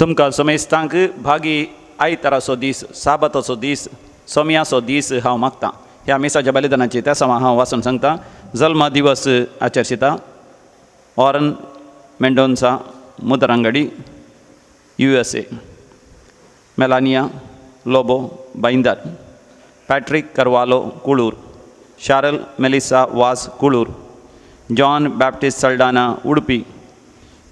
तुमकां समेस्तांक भागी आयताराचो दीस, साबाताचो दीस, सोम्याचो दीस हांव मागतां. ह्या मिसाच्या बलिदानाची त्या समा हांव वाचून सांगता. जल्म दिवस आचरशिता Oren Mendonca, Mudarangadi, USA. Melania Lobo, Bhayandar. Patrick Carvalho, Kulur. Sharal Melissa Vaz, Kulur. John Baptist Saldanha, Udupi.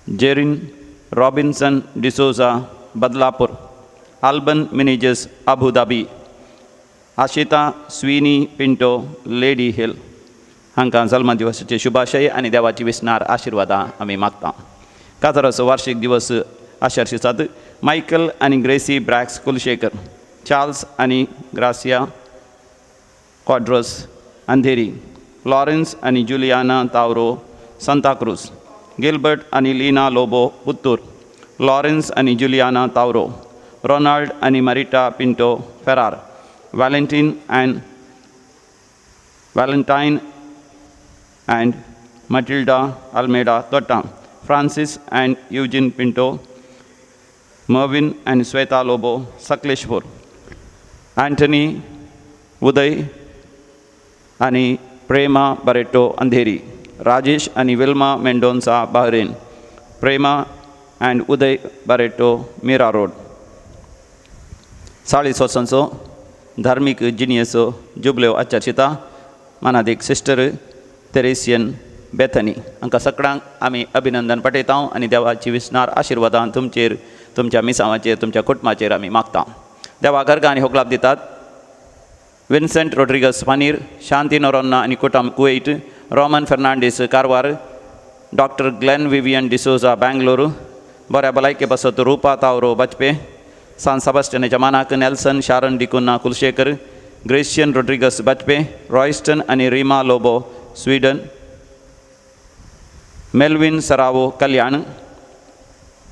Jerin Robinson D'Souza, Badlapur. Alban Menezes, Abu Dhabi. Ashita Sweeney Pinto, Lady Hill. हांकां जल्म दिवसाचे शुभाशय आनी देवाची विसनार आशिर्वादां आमी मागता. काजाराचो वार्षीक दिवस आशार्शिसात Michael आनी Gracy ब्रॅक्स Kulasekhara, Charles आनी ग्रासिया क्वाड्रस, अंधेरी. लॉरेन्स आनी जुलियाना तावरो, सांताक्रूज. गिलबर्ट आनी लीना लोबो, पुत्तूर. लॉरेन्स आनी जुलियाना तावरो. रोनाल्ड आनी Marita Pinto, Ferrar. Valentine and Valentine and Matilda Almeida, Thottam. Francis and Eugene Pinto. Mervin and Sweta Lobo, Sakleshpur. Anthony Uday आनी प्रेमा बरेटो, अंधेरी. राजेश आनी Wilma Mendonca, Bahrain. Prema and Uday Barreto, Mira Road. 40 वर्सांचो धार्मीक जिणयेचो जुबलेव आचारशिता मानादीक sister तेरेसियन Bethany. हांकां सगळ्यांक आमी अभिनंदन पाठयता आनी देवाची विसनार आशिर्वादां तुमचेर, तुमच्या मिसांवाचेर, तुमच्या कुटुंबाचेर आमी मागता. देवा गर्गा आनी होगलाप दितात विन्सेंट रोड्रिगस पानीर, शांती नोरोन्ना आनी कुटुंब, Kuwait. Roman Fernandes, Karwar. Doctor Glenn Vivian D'Souza, Bangalore. बऱ्या भलायके पासत रुपा तावरो, बाजपे. सान सेबास्टियनाच्या मानाक Nelson Sharon D'Cunha, Kulshekar. Gracian Rodrigues, Bajpe. Royston आनी रिमा लोबो, स्विडन. मेल्विन सरावो, कल्याण.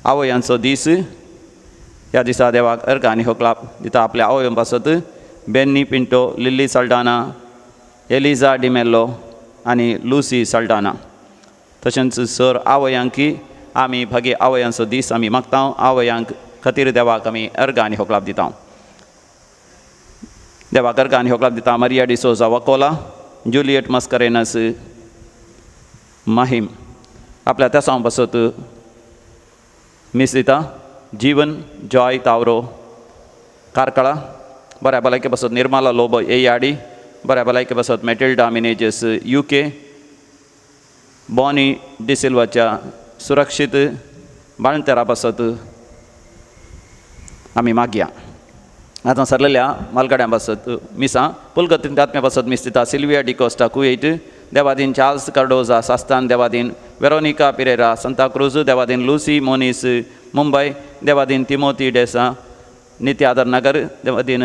आवयांचो दीस. ह्या दिसा देवाक अर्घ आनी होकलाप दिता आपल्या आवयो पासत Benny Pinto, Lillie Saldanha, Elijah D'Mello आनी लुसी सल्डाना. तशेंच सर आवयांकी आमी भागी आवयांचो दीस आमी मागता. आवयांक खातीर देवाक आमी अर्घ आनी होकलाप दिता. देवाक अर्घ आनी होकलाप दिता मारिया डिसोजा, वकोला. जुलियट मस्करेनस, माहीम. आपल्या तेसांव पासत मीस दिता जीवन जॉय तावरो, कार्कळा. बऱ्या भलायके पासत निर्मला लोबो, एयाडी. बऱ्या भलायके पासत मेटिल्डा मिनेजस, युके. बॉनी डिसिल्वाच्या सुरक्षीत बाळंतेरा पासत आमी मागया. आतां सरलेल्या मालगाड्यां पासत मिसां. पुलगतीन आत्म्या पासत मीस दिता सिल्विया डिकोस्टा, कुवेट. देवादीन चार्ल्स कार्डोजा, सास्तान. देवादीन वेरोनिका पिरेरा, सांताक्रूज. देवादीन लुसी मोनीस, मुंबय. देवादीन तिमोती डेसा, नित्यादर नगर. देवादीन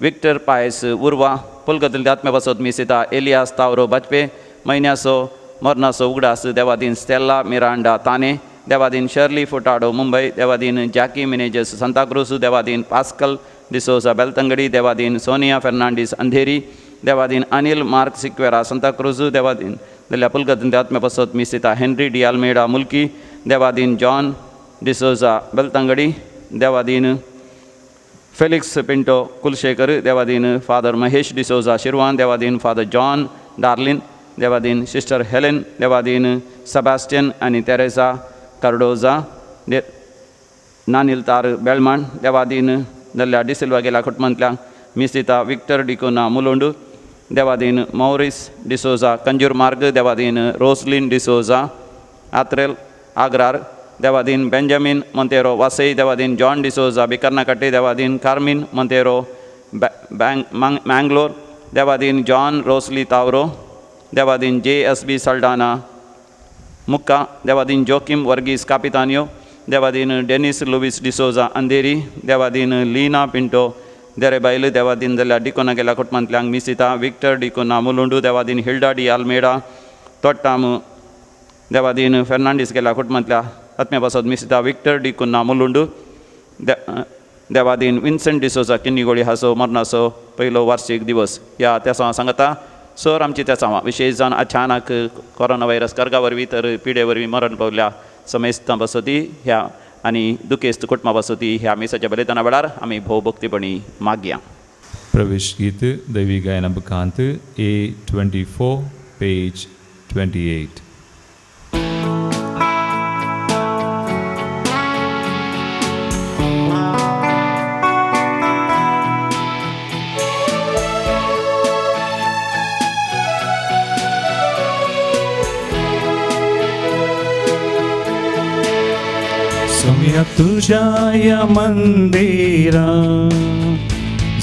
विक्टर पायस, उर्वा. पुलगतीन आत्म्या पासत मीस दिता एलियास तावरो, बाजपे. म्हयन्याचो मरणाचो उगडास देवादीन स्टेल्ला मिरांडा, ताने. देवादीन शर्ली फुटाडो, मुंबय. देवादीन जॅकी मिनेजस, सांताक्रूज. देवादीन पास्कल डिसोजा, बेलतंगडी. देवादीन सोनिया फेर्नांडीस, अंधेरी. देवादीन अनिल मार्क सिक्वेरा, सांताक्रूज. देवादीन जाल्यार पुलगतीन आत्म्या पासत मीस दिता हेनरी डी आल्मेडा, मुल्की. देवादीन जॉन डिसोजा, बेलतंगडी. देवादीन फेलिक्स पिंटो, कुलशेखर. देवादीन फादर महेश डिसोजा, शिरवान. देवादीन फादर जॉन डार्लिन. देवादीन सिस्टर हेलेन. देवादीन सेबास्टियन आनी तेरेसा कार्डोजा, नानिलतार, बेलमाण. देवादीन जाल्यार डिसिल्वा गेल्या कुटुंबांतल्या मीस दिता विक्टर डिकोना, मुलुंड. देवादीन मॉरिस डिसोजा, कंजूर मार्ग. देवादीन रोसलीन डिसोजा, आत्रेल, आग्रार. देवादीन बेंजामीन मोंतेरो, वासई. देवादीन जॉन डिसोजा, बिकर्नाकाटे. देवादीन कार्मीन मोंतेरो, मँगलोर. देवादीन जॉन रोसली तावरो. देवादीन जे एस बी सल्डाना, मुक्का. देवादीन जोकीम वर्गीस, कापितानियो. देवादीन डेनिस लुवीस डिसोजा, अंधेरी. देवादीन लीना पिंटो, देरेबायल. देवादीन जाल्यार डिकोना गेल्या कुटुंबांतल्यांक मीस दिता विक्टर डिकोना, मुलुंडू. देवादीन हिल्डा डी आल्मेडा, तोट्टाम. देवादीन फेर्नांडीस गेल्या कुटुंबांतल्या आत्म्या पासत मीस दिता विक्टर डिकुन्ना, मुलुंडू. देवादीन विन्संट डिसोजा, किन्नीगोळी हाचो मरणाचो पयलो वार्षीक दिवस. ह्या तेसांव सांगता सर आमची तेसांवां विशेश जावन अचानक कोरोना व्हायरस कर्गा वरवीं तर पिडे वरवीं मरण पावल्या समेस्तां बसती ह्या आनी दुखेस्त कुटुंबा पासत ह्या मिसाच्या बलिदाना वेळार आमी भोवभक्तीपणी मागया. प्रवेश गीत दैवी गायना बुकांत A24 page 28. सोम्या तुझ्या या मंदिरा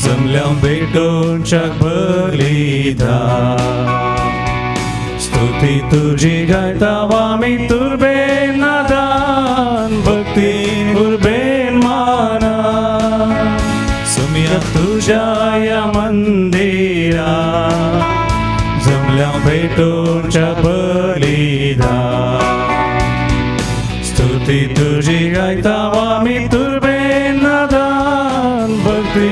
जमल्या भेटोच्या बलिदान, स्तुती तुझी गायता आमी तुर्बेन नादान, भक्ती उर्बेन माना. सोम्या तुझ्या या मंदिरा जमल्या भेटोच्या बलिदान, स्तुती तुझी गायता आमी तुर्बेन नादान, भक्ती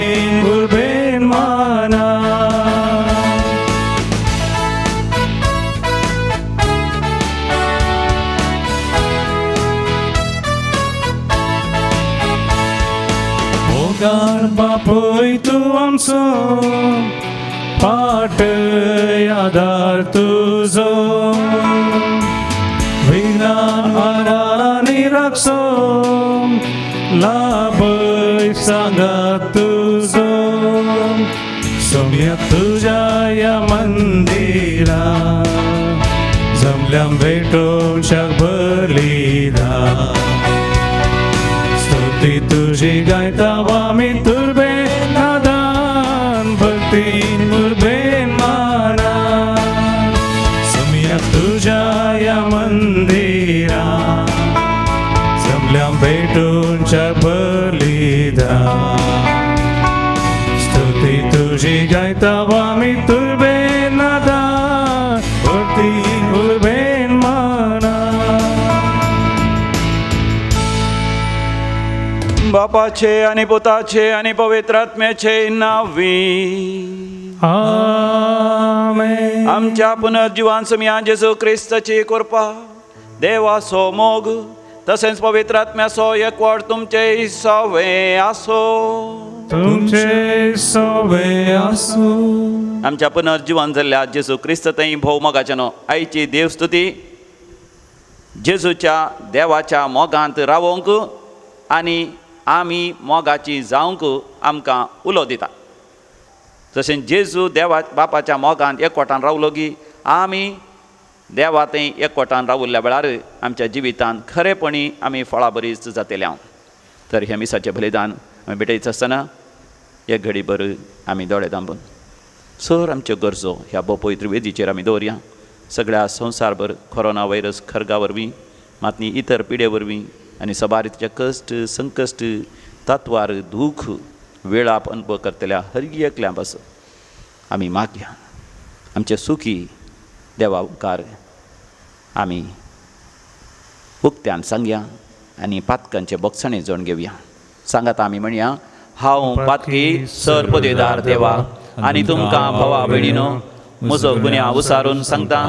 उर्बेन माना. मोगान बापूय तूं आमचो, पाट आदार तुजो, विज्ञान आनी राखसो, लाभय सांगात तुजो. सोम्या तुझ्या या मंदिरा जमल्या भेटोच्या बलिदान, स्तुती तुझी गायता आमी तुर्बेन नादान, भक्ती उर्बेन माना. सोम्या तुझ्या या मंदिरा जमल्या भेटोच्या बलिदान, स्तुती तुझी गायता आमी तुर्बेन नादान, भक्ती उर्बेन माना. बापाचे आनी पुताचे आनी पवित्र आत्म्याचे नांवी आमेन. आमच्या पुनर्जिवान सोम्या जेजू क्रिस्ताची कृपा, देवाचो मोग तसेंच पवित्र आत्म्याचो एकवट तुमचे सवे आसो. तुमचे सवे आसो. आमच्या पुनर्जिवान जाल्ल्या जेजू क्रिस्त थंय भोव मोगाचे न्हू आयची देवस्तुती जेजूच्या देवाच्या मोगांत रावोंक आनी आमी मोगाची जावंक आमकां उलो दिता. तशें जेजू देवा बापाच्या मोगांत एकवटान रावलो की आमी देवा थंय एकवटान रावल्ल्या वेळार आमच्या जिवितांत खरेपणी आमी फळां बरीच जातले हांव. तर ह्या मिसाचें बलिदान आमी भेटयता आसतना एक घडी भर आमी दोळे दांबून सर आमच्यो गरजो ह्या भोव वेदीचेर आमी दवरया. सगळ्या संवसारभर कोरोना व्हायरस खर्गा वरवीं मातनी इतर पिडे वरवीं आनी सबार रितीचे कश्ट संकश्ट तत्वार दूख वेळाप अनुभव करतल्या हर एकल्या पासून आमी मागया. आमचे सुखी देवा मुखार आमी उक्त्यान सांगया आनी पातकांचे बोगसणे जोड घेवया. सांगात आमी म्हणया, हांव पातकी सर पदवेदार देवा आनी तुमकां भावा भयणीनो म्हजो गुन्यांव उसारून सांगता,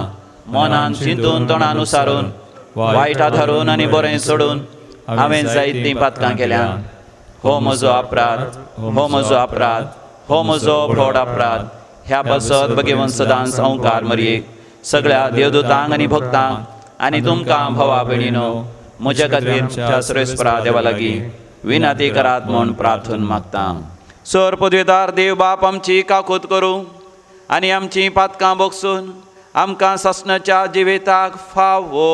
मनान चिंतून तोंडान उसारून वायट आधारून आनी बरें सोडून हांवें जायतीं पातकां केल्या. हो म्हजो अपराध, हो म्हजो अपराध, हो म्हजो व्हड अपराध. ह्या पासत भगवंत सदांच संवकार मरयेक सगळ्या देवदूतांक आनी भक्तांक आनी तुमकां भावा भयणीनो म्हज्या खातीर त्या सर्वेस्परा देवा लागीं विनंती करात म्हूण प्रार्थना मागता. सर पदवेदार देव बाप आमची काकूत करूं आनी आमची पातकां बोगसून आमकां सासणाच्या जिविताक फावो.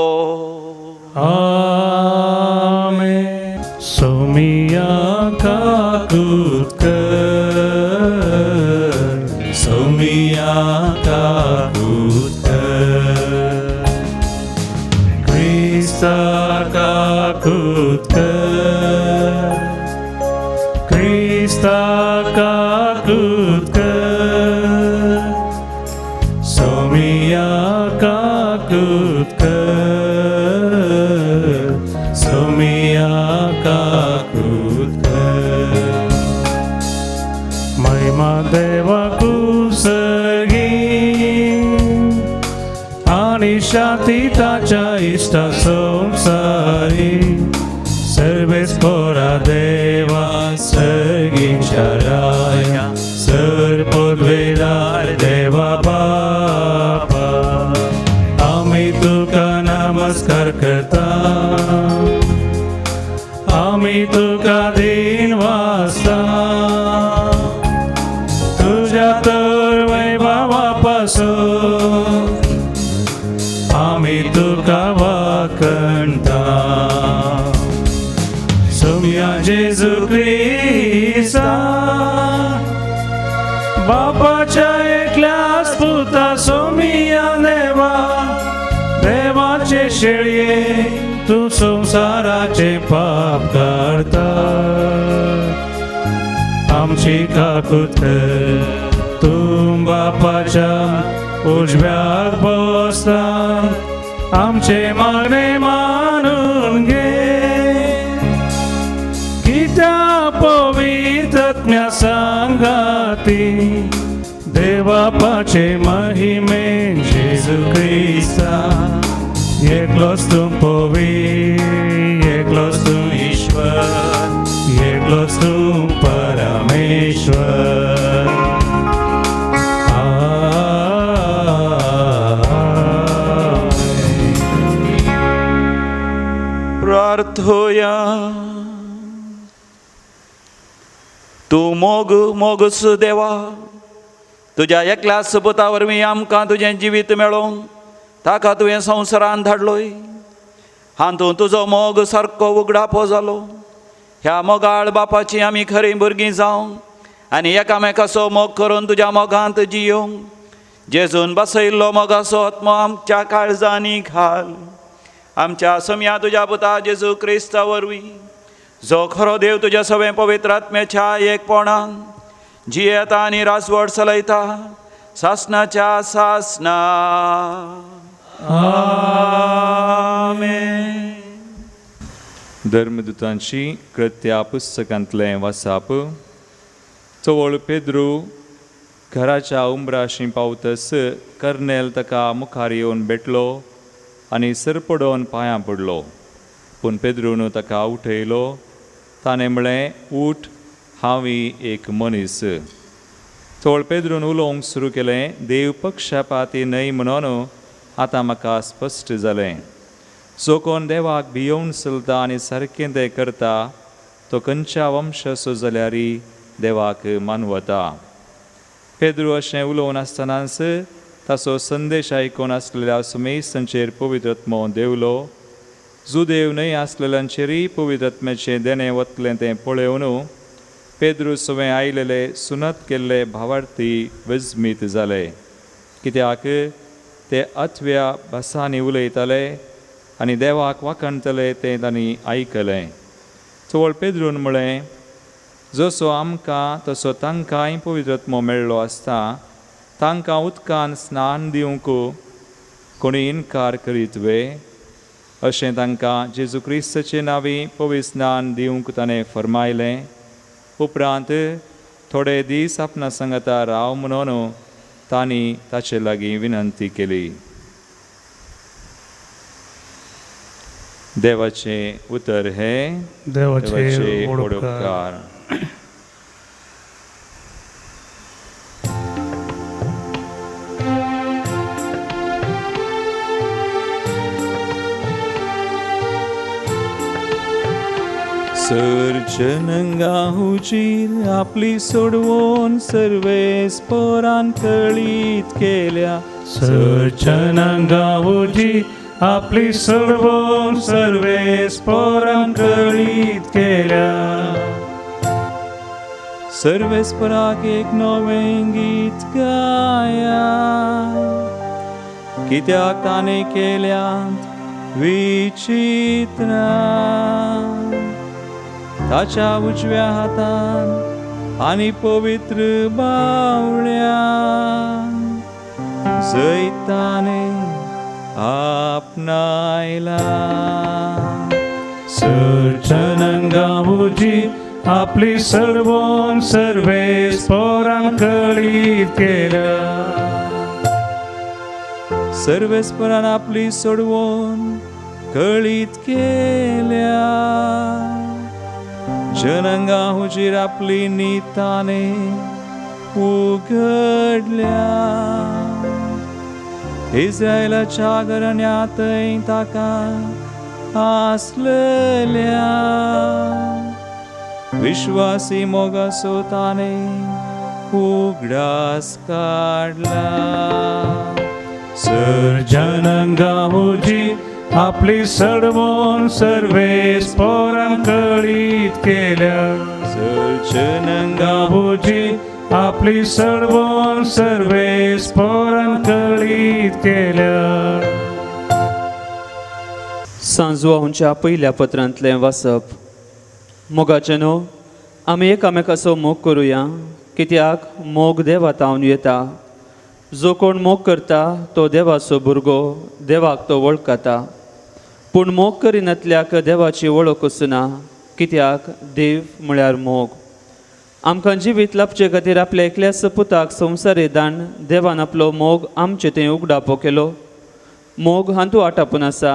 आमेन. सोमिया काकूत कर, सोमिया काकूत कर, क्रिस्ता काकूत कर, क्रिस्ता काकूत कर, सोमिया काकूत कर, सोमिया काकूत कर. महिमा देवा कुसगी आनी शांती ताच्या इश्टा संवसारी. सर्वेस्पोरा देवा सर्गीच्या राया सर पदवेदार देवा बापा आमी तुका नमस्कार करता आमी तुका दिन वासता तुझ्या तर वैभवा पासून आमी तुका वाकणता सोम्या जेजू क्रिस्ता बापाच्या एकल्याच पुता सोमिया देवा देवाचे शेळये तूं संवसाराचे पाप काडता आमची काकूत कर तूं बापाच्या उजव्याक बसता आमचे मागणे मानून घे कित्या पवित्रत्म्या सांगाती देवापाचे महिमे जेजू क्रिस्ता एकलोच तूं पवी एकलोच तूं ईश्वर एकलोच तूं परमेश्वर. आमेन. प्रार्थोया. तूं मोग मोगस देवा तुज्या एकल्या सोबता वरवीं आमकां तुजें जिवीत मेळोवंक ताका तुवें संवसारान धाडलोय. हातूंत तुजो मोग सारको उगडापो जालो. ह्या मोगाळ बापाची आमी खरीं भुरगीं जावंक आनी एकामेकाचो मोग करून तुज्या मोगांत जियोवंक जेजून बसयल्लो मोगाचो आत्मो आमच्या काळजांनी घाल. आमच्या सम्या तुज्या पुता जेजू क्रिस्ता वरवीं जो खरो देव तुज्या सवें पवित्र आत्म्याच्या एकपणान जियेता आनी राजवट चलयता सासनाच्या सासना. आमेन. धर्मदूतांची कृत्या पुस्तकांतलें वासाप. चवळ पेद्रू घराच्या उंबराशी पावतस कर्नेल ताका मुखार येवन भेटलो आनी सरपडोवन पांयां पडलो. पूण पेद्रून ताका उठयलो. ताणें म्हळें, उठ, हांवूय एक मनीस. चवळ पेद्रून उलोवंक सुरू केलें, देव पक्षपाती न्हय म्हणून आतां म्हाका स्पश्ट जालें. जो कोण देवाक भियोवन चलता आनी सारकें तें करता तो खंयच्या वंशाचो जाल्यारय देवाक मानवता. पेद्रू अशें उलोवन आसतनाच ताचो संदेश आयकून आसलेल्या सुमेस्तांचेर पवित्र आत्मो देवलो. जुदेव न्हय आसलेल्यांचेरय पवित्र आत्म्याचें देणें वतलें तें पळोवन पेद्रू सवें आयलेले सुनत केल्ले भावार्थी विस्मीत जाले. कित्याक ते आठव्या भासांनी उलयताले आनी देवाक वाखणतले तें तांणी आयकलें. चवळ पेद्रून म्हळें, जसो आमकां तसो तांकांय पवित्र आत्मो मेळ्ळो आसता तांकां उदकान स्नान दिवंक कोणी इनकार करीत वे? अशें तांकां जेजू क्रिस्ताचे नांवी पवित्र स्नान दिवंक ताणें फर्मायलें. उपरांत थोडे दीस आपणा सांगाता राव म्हणून तांणी ताचे लागीं विनंती केली. देवाचें उतर हें देवाचे उपकार. सर्जनंगाहुचीर आपली सोडवून सर्वेस पोरान कळीत केल्या. सर्जनंगाहुची आपली सोडवून सर्वेस पोरान कळीत केल्या. सर्वेस्पराक एक नवें गीत गाया कित्याक ताणें केल्यांत विचित्रां. ताच्या उजव्या हातान आनी पवित्र बावळ्यान जैताने आपणायला. सर्जनंगाहुची आपली सर्वोन सर्वेस पोरान कळीत केल्या. सर्वेस्परान आपली सोडवून कळीत केल्या. जनंगा हुजीर आपली नीताने उघडल्या. इस्रायलाच्या घराण्यांतय ताका आसलेल्या विश्वासी मोगासो ताणे उगडास काडला. सर जनंगाहुजी आपली सडवून सर्वेस पोरां कळीत केल्या. सर जनंगा गाबुजी आपली सडवून सर्वेस पोरां कळीत केल्या. सांजवांच्या पयल्या पत्रांतलें वाचप. मोगाचें न्हू आमी एकामेकाचो मोग करुया, कित्याक मोग देवा तावन येता. जो कोण मोग करता तो देवाचो भुरगो, देवाक तो वळखता. पूण मोग करिनातल्याक देवाची वळख आसना, कित्याक देव म्हळ्यार मोग. आमकां जिवीत लाभचे खातीर आपल्या एकल्याच पुताक संवसारी दान देवान आपलो मोग आमचे थंय उगडापो केलो. मोग हातूंत आटापून आसा,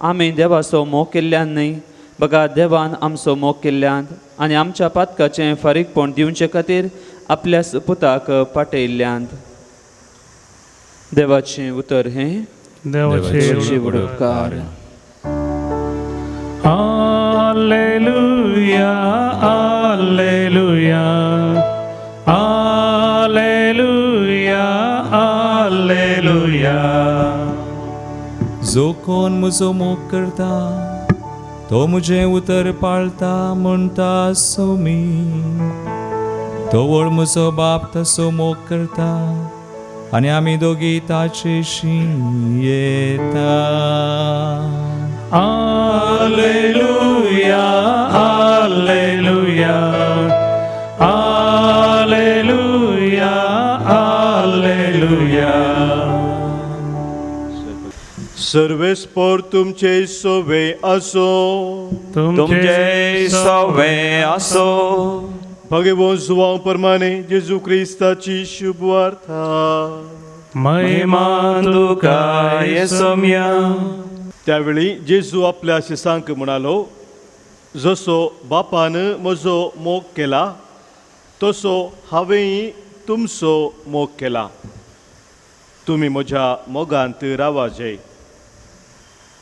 आमी देवाचो मोग केल्ल्यान न्हय, बगा देवान आमचो मोग केल्ल्यान आनी आमच्या पातकाचें फारीकपण दिवचे खातीर आपल्या पुताक पाटयल्ल्यान. देवाचें उतर हें. देवाचे उपकार. Alleluia, alleluia, alleluia, alleluia. जो कोण म्हजो मोग करता तो म्हजें उतर पाळता म्हणटा सोमी. तवळ म्हजो बाप तसो मोग करता आनी आमी दोगी ताचेशी येता. Alleluia, alleluia, alleluia, alleluia. सर्वेस्पोर तुमचे सोवे असो. तुमचे सवे असो. भगवंत जुवांव परमाने जेजू क्रिस्ताची शुभ वार्ता. महिमा तुका येसोम्या. त्यावेळी जेजू आपल्या शिसांक म्हणालो, जसो बापान म्हजो मोग केला तसो हांवेंय तुमचो मोग केला. तुमी म्हज्या मोगांत रावाजे.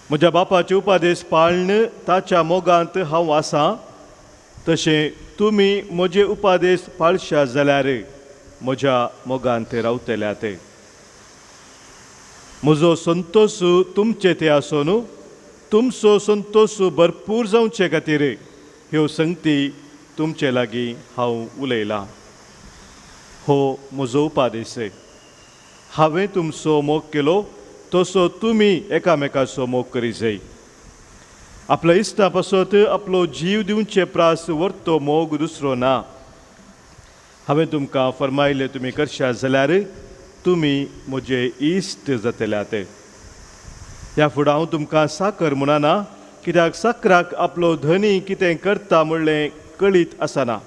म्हज्या बापाचे उपादेश पाळन ताच्या मोगांत हांव आसा, तशें तुमी म्हजे उपादेश पाळशा जाल्यार म्हज्या मोगांत रावतल्या. ते म्हजो संतोश तुमचे ते आसून तुमचो संतोश भरपूर जावचे खातीर ह्यो संगती तुमचे लागीं हांव उलयलां. हो म्हजो उपादेश. हांवें तुमचो मोग केलो तसो तुमी एकामेकाचो मोग करी जाय. आपल्या इश्टा पासत आपलो जीव दिवचे प्रास व्हरतो मोग दुसरो ना. हांवें तुमकां फर्मायलें तुमी करशात जाल्यार तुमी म्हजे इश्ट जातले. ते ह्या फुडें हांव तुमकां साकर म्हणना, कित्याक साकराक आपलो धनी कितें करता म्हणलें कळीत आसना.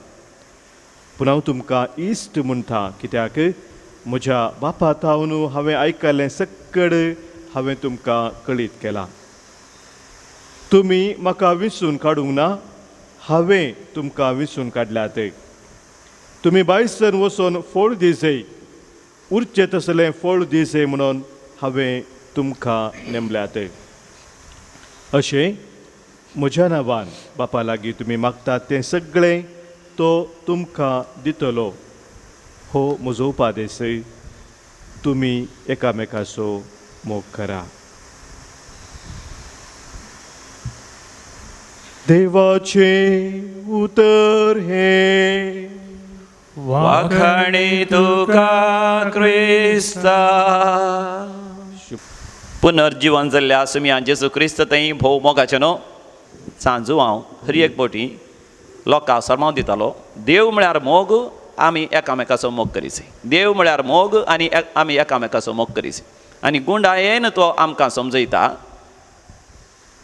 पूण हांव तुमकां इश्ट म्हणटा, कित्याक म्हज्या बापा थावन हांवें आयकल्लें सक्कड हांवें तुमकां कळीत केलां. तुमी म्हाका विसून काडूंक ना, हांवें तुमकां विसून काडल्यात. तुमी बायसन वचून फळ दिजय, उरचें तसलें फळ दिजय म्हणून हांवें तुमकां नेमल्यात. अशें म्हज्या नांवान बापा लागीं तुमी मागतात तें सगळें तो तुमकां दितलो. हो म्हजो उपादेश. तुमी एकामेकाचो मोग करा. देवाचें उतर हें. वाखाणी तुका क्रिस्ता. पुनर्जीवन जाल्ल्या सुमया जेजू क्रिस्त थंय भोव मोगाचें न्हू सांजू हांव हर एक बोटी लोकांक सरमाव दितालो. देव म्हळ्यार मोग, आमी एकामेकाचो मोग करीचे. देव म्हळ्यार मोग आनी आमी एकामेकाचो मोग करीचे. आनी गुंडायेन तो आमकां समजयता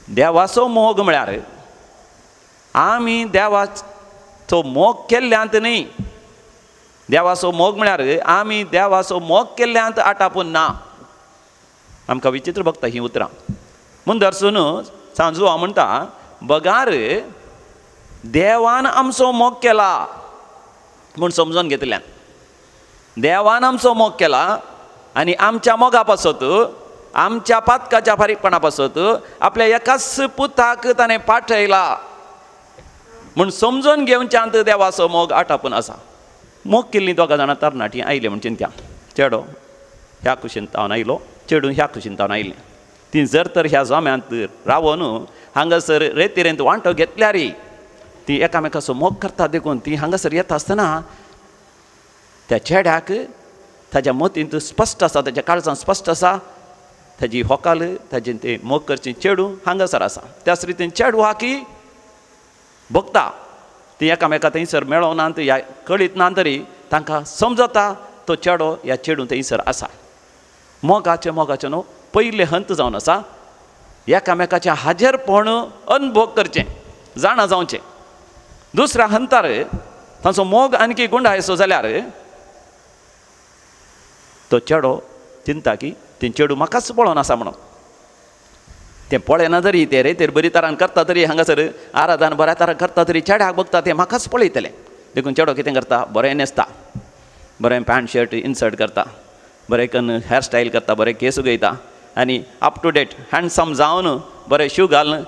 देवाचो मोग म्हळ्यार आमी देवाचो मोग केल्ल्यांत न्ही. देवाचो मोग म्हळ्यार आमी देवाचो मोग केल्ल्यांत आटापून ना. आमकां विचित्र भोगता हीं उतरां. म्हूण दर्सून सांजू हांव म्हणटा, बगार देवान आमचो मोग केला म्हूण समजून घेतल्यान, देवान आमचो मोग केला आनी आमच्या मोगा पासत, आमच्या पातकाच्या फारीकपणा पासत आपल्या एकाच पुताक ताणें पाठयला म्हूण समजून घेवच्यांत देवाचो मोग आटापून आसा. मोग केल्लीं दोगां जाणां तरणाटीं आयलीं म्हण चिंत्या, चेडो ह्या कुशीन तावन आयलो, चेडूं ह्या कुशीन तावन आयलें. ती जर तर ह्या जोम्यांत रावन हांगासर रेतिरेंत वांटो घेतल्यार ती एकामेकाचो मोग करता देखून ती हांगासर येता आसतना त्या चेड्याक ताज्या मतींत स्पश्ट आसा, ताज्या काळजांत स्पश्ट आसा, ताजी होकाल ताजें तें मोग करचें चेडूं हांगासर आसा. त्याच रितीन चेडू हा की भोगता, ती एकामेका थंयसर मेळोना ह्या कळीत ना तरी तांकां समजता तो चेडो ह्या चेडूं थंयसर आसा. मोगाचें मोगाचें न्हू पयलें हंत जावन आसा एकामेकाचें हाजेरपण अनभोग करचें, जाणा जावचें. दुसऱ्या हंतार तांचो मोग आणकी गुंडायचो जाल्यार तो चेडो चिंता की तें चेडूं म्हाकाच पळोवन आसा म्हणून, तें पळयना तरी तें रेतेर बरी तरान करता तरी हांगासर आराधन बऱ्या तरान करता तरी चेड्याक बघता तें म्हाकाच पळयतलें. देखून चेडो कितें करता, बरें न्हेसता, बरें पॅन्ट शर्ट इन्सर्ट करता, बरें कन्न हेअरस्टायल करता, बरें केस उगयता आनी अप टू डेट हँडसम जावन बरें शू घालून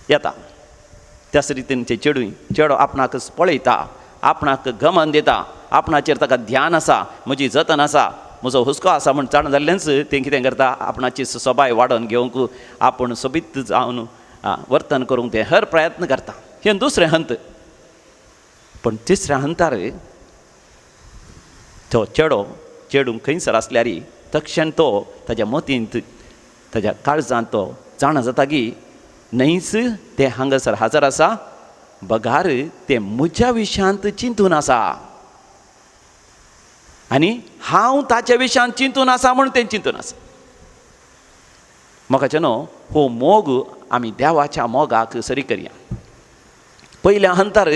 येता. त्याच रितीन ते चेडूं चेडो आपणाक पळयता, आपणाक गमन दिता, आपणाचेर ताका ध्यान आसा, म्हजी जतन आसा, म्हजो हुस्को आसा म्हूण जाणा जाल्लेंच तें कितें करता, आपणाची सोबाय वाडोवन घेवंक आपूण सोबीत जावन वर्तन करूंक तें हर प्रयत्न करता. हें दुसरें हंत. पूण तिसऱ्या हंतार तो चेडो चेडूं खंयसर आसल्यार तक्षण तो ताज्या मतींत ताज्या काळजांत तो जाणा जाता की न्हयच तें हांगासर हाजर आसा, बगार तें म्हज्या विशयांत चिंतून आसा आनी हांव ताच्या विशयांत चिंतून आसा म्हूण तें चिंतून आसा. म्हाका न्हू हो मोग आमी देवाच्या मोगाक सरी करया. पयल्या हंतार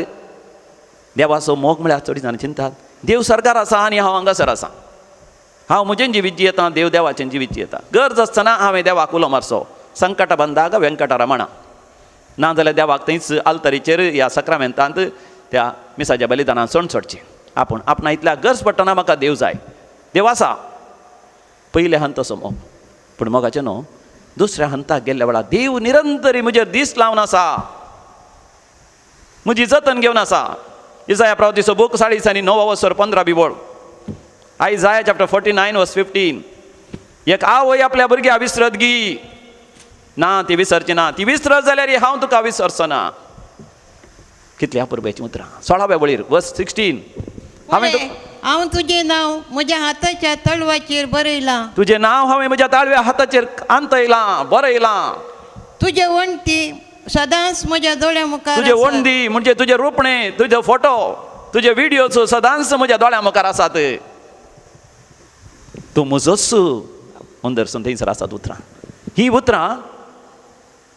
देवाचो मोग म्हळ्यार चड जाणां चिंतात देव सरकार आसा आनी हांव हांगासर आसा, हांव म्हजें जिवीत जियेता, देव देवाचें जिवीत जियेता. गरज आसतना हांवें देवाक उलो मारचो, संकटा बंदाग व्यंकटरमणा, ना जाल्यार देवाक थंयच आल्तरीचेर ह्या सक्रामेंतांत त्या मिसाच्या बलिदानान सण सोडचें. आपूण आपणा इतल्या गरज पडटना म्हाका देव जाय, देव आसा, पयल्या हंत असो मोग. पूण मोगाचें न्हू दुसऱ्या हंताक गेल्ल्या वेळार देव निरंतरी म्हजेर दीस लावन आसा, म्हजी जतन घेवन आसा. इजाया प्रवादीचो बूक 40 आनी 9 वसर 15 बिबोळ, Isaiah chapter 49 verse 15. एक आवय आपल्या भुरग्या विसरत गी ना, ती विसरची ना, ती विसरत जाल्यार हांव तुका विसरचो ना. कितल्या अपुरबायेचीं उतरां. 16व्या वळीर वर्स 16, हांवें हांव तुजें नांव म्हज्या हाताच्या तळवाचेर बरयलां, तुजें नांव हांवें म्हज्या ताळव्या हाताचेर अंतयलां, बरयलां. तुजे वण्टी सदांच म्हज्या दोळ्या मुखार, तुजे वण्टी म्हणजे तुजें रुपणें, तुजो फोटो, तुजे विडियोचो सदांच म्हज्या दोळ्या मुखार आसात. तूं म्हजोच अंदरसून थंयसर आसात उतरां. ही उतरां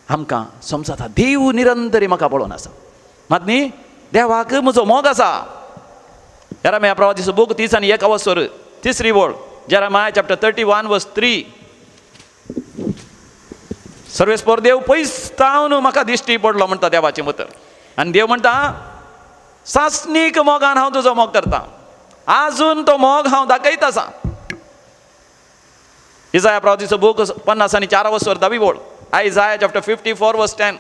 आमकां समजता देव निरंतरी म्हाका पळोवन आसा, मात न्ही देवाक म्हजो मोग आसा. जेरामाया प्रवादीचो बूक 30 आनी 1 वसर 3री वळ, जेरामाया चॅप्टर 31 वर्स 3. सर्वेस्पोर देव पयस तावन म्हाका दिश्टी पडलो म्हणटा देवाचें उतर. आनी देव म्हणटा सासणीक मोगान हांव तुजो मोग करता, आजून तो मोग हांव दाखयत आसा. इजाया प्रवादीचो बूक 50 आनी 4 वसर 10वी वळ, आयजाया चॅप्टर 54 वर्स 10.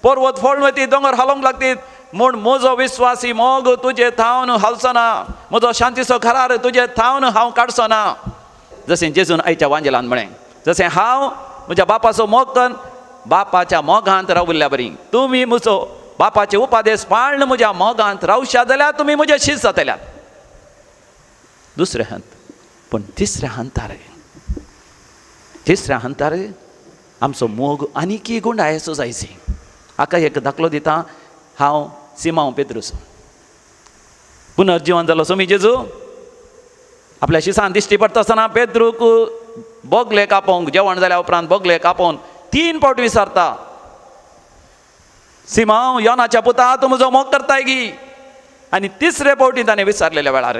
पर्वत फोडून वयतीत, दोंगर हालोवंक लागतीत, म्हूण म्हजो विस्वासी मोग तुजे थावन हालचो ना, म्हजो शांतीचो करार तुजे थावन हांव काडचो ना. जशें जेजून आयच्या वांजेलान म्हळें, जशें हांव म्हज्या बापाचो मोग कन्न बापाच्या मोगांत राविल्ल्या बरी, तुमी म्हजो बापाचे उपादेश पाळन म्हज्या मोगांत रावशा जाल्यार तुमी म्हजे शीत जातल्यात. दुसरें हंत. पूण तिसऱ्या हंतार, तिसऱ्या हंतार आमचो मोग आनीकी गुंडायचो जायची. हाका एक दाखलो दिता हांव सिमांव पेद्रूस. पुनर्जिवन जालो सोमी जेजू आपल्या शिसान दिश्टी पडटा आसतना पेद्रूक बोगले कापोवंक, जेवण जाल्या उपरांत बोगले कापोवन 3 फावट विचारता, सिमांव योनाच्या पुता तूं म्हजो मोग करताय गी? आनी तिसरे फावटी ताणें विचारलेल्या वेळार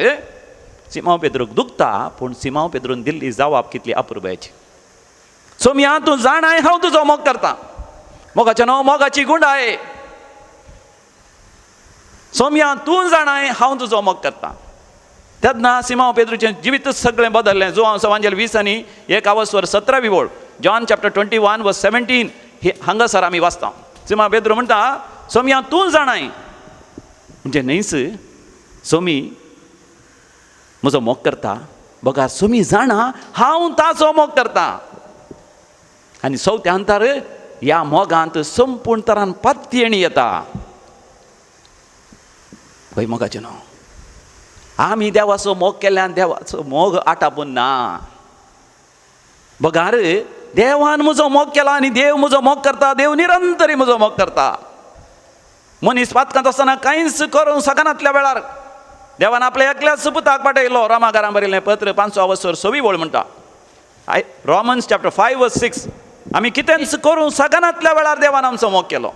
सिमांव पेद्रूक दुखता, पूण सिमांव पेद्रून दिल्ली जवाब कितली अपुरबायेची. सोमया तूं जाणाय हांव तुजो मोग करता, मोगाचें नांव मोगाची गुंडाय. सोम्या तूं जाणाय हांव तुजो मोग करता. तेन्ना सिमांव पेद्रूचें जिवीतच सगळें बदल्लें. जुवांव सवांजेल 20 आनी 1 आवस्वर 17वी ओळ, जॉन चॅप्टर 21 वर्स 17 हे हांगासर आमी वाचता. सिमांव पेद्रू म्हणटा सोम्या तूं जाणाय, म्हणजे न्हयच सोमी म्हजो मोग करता, बघा सोमी जाणा हांव ताचो मोग करता. आनी चवथ्या अंतर ह्या मोगांत संपूर्ण तरान पातयेणी येता. पळय मोगाचें न्हू, आमी देवाचो मोग केल्ल्यान देवाचो मोग आटापून ना. बघार देवान म्हजो मोग केला आनी देव म्हजो मोग करता, देव निरंतरी म्हजो मोग करता. मनीस पातकांत आसतना कांयच करूंक शकनातल्या वेळार देवान आपल्या एकल्याच पुताक पाठयलो. रोमाकारां बरयलें पत्र 5 वसर 6वी ओळ म्हणटा, रोमन्स चॅप्टर 5 वर्स 6, आमी कितेंच करूंक शकनातल्या वेळार देवान आमचो मोग केलो.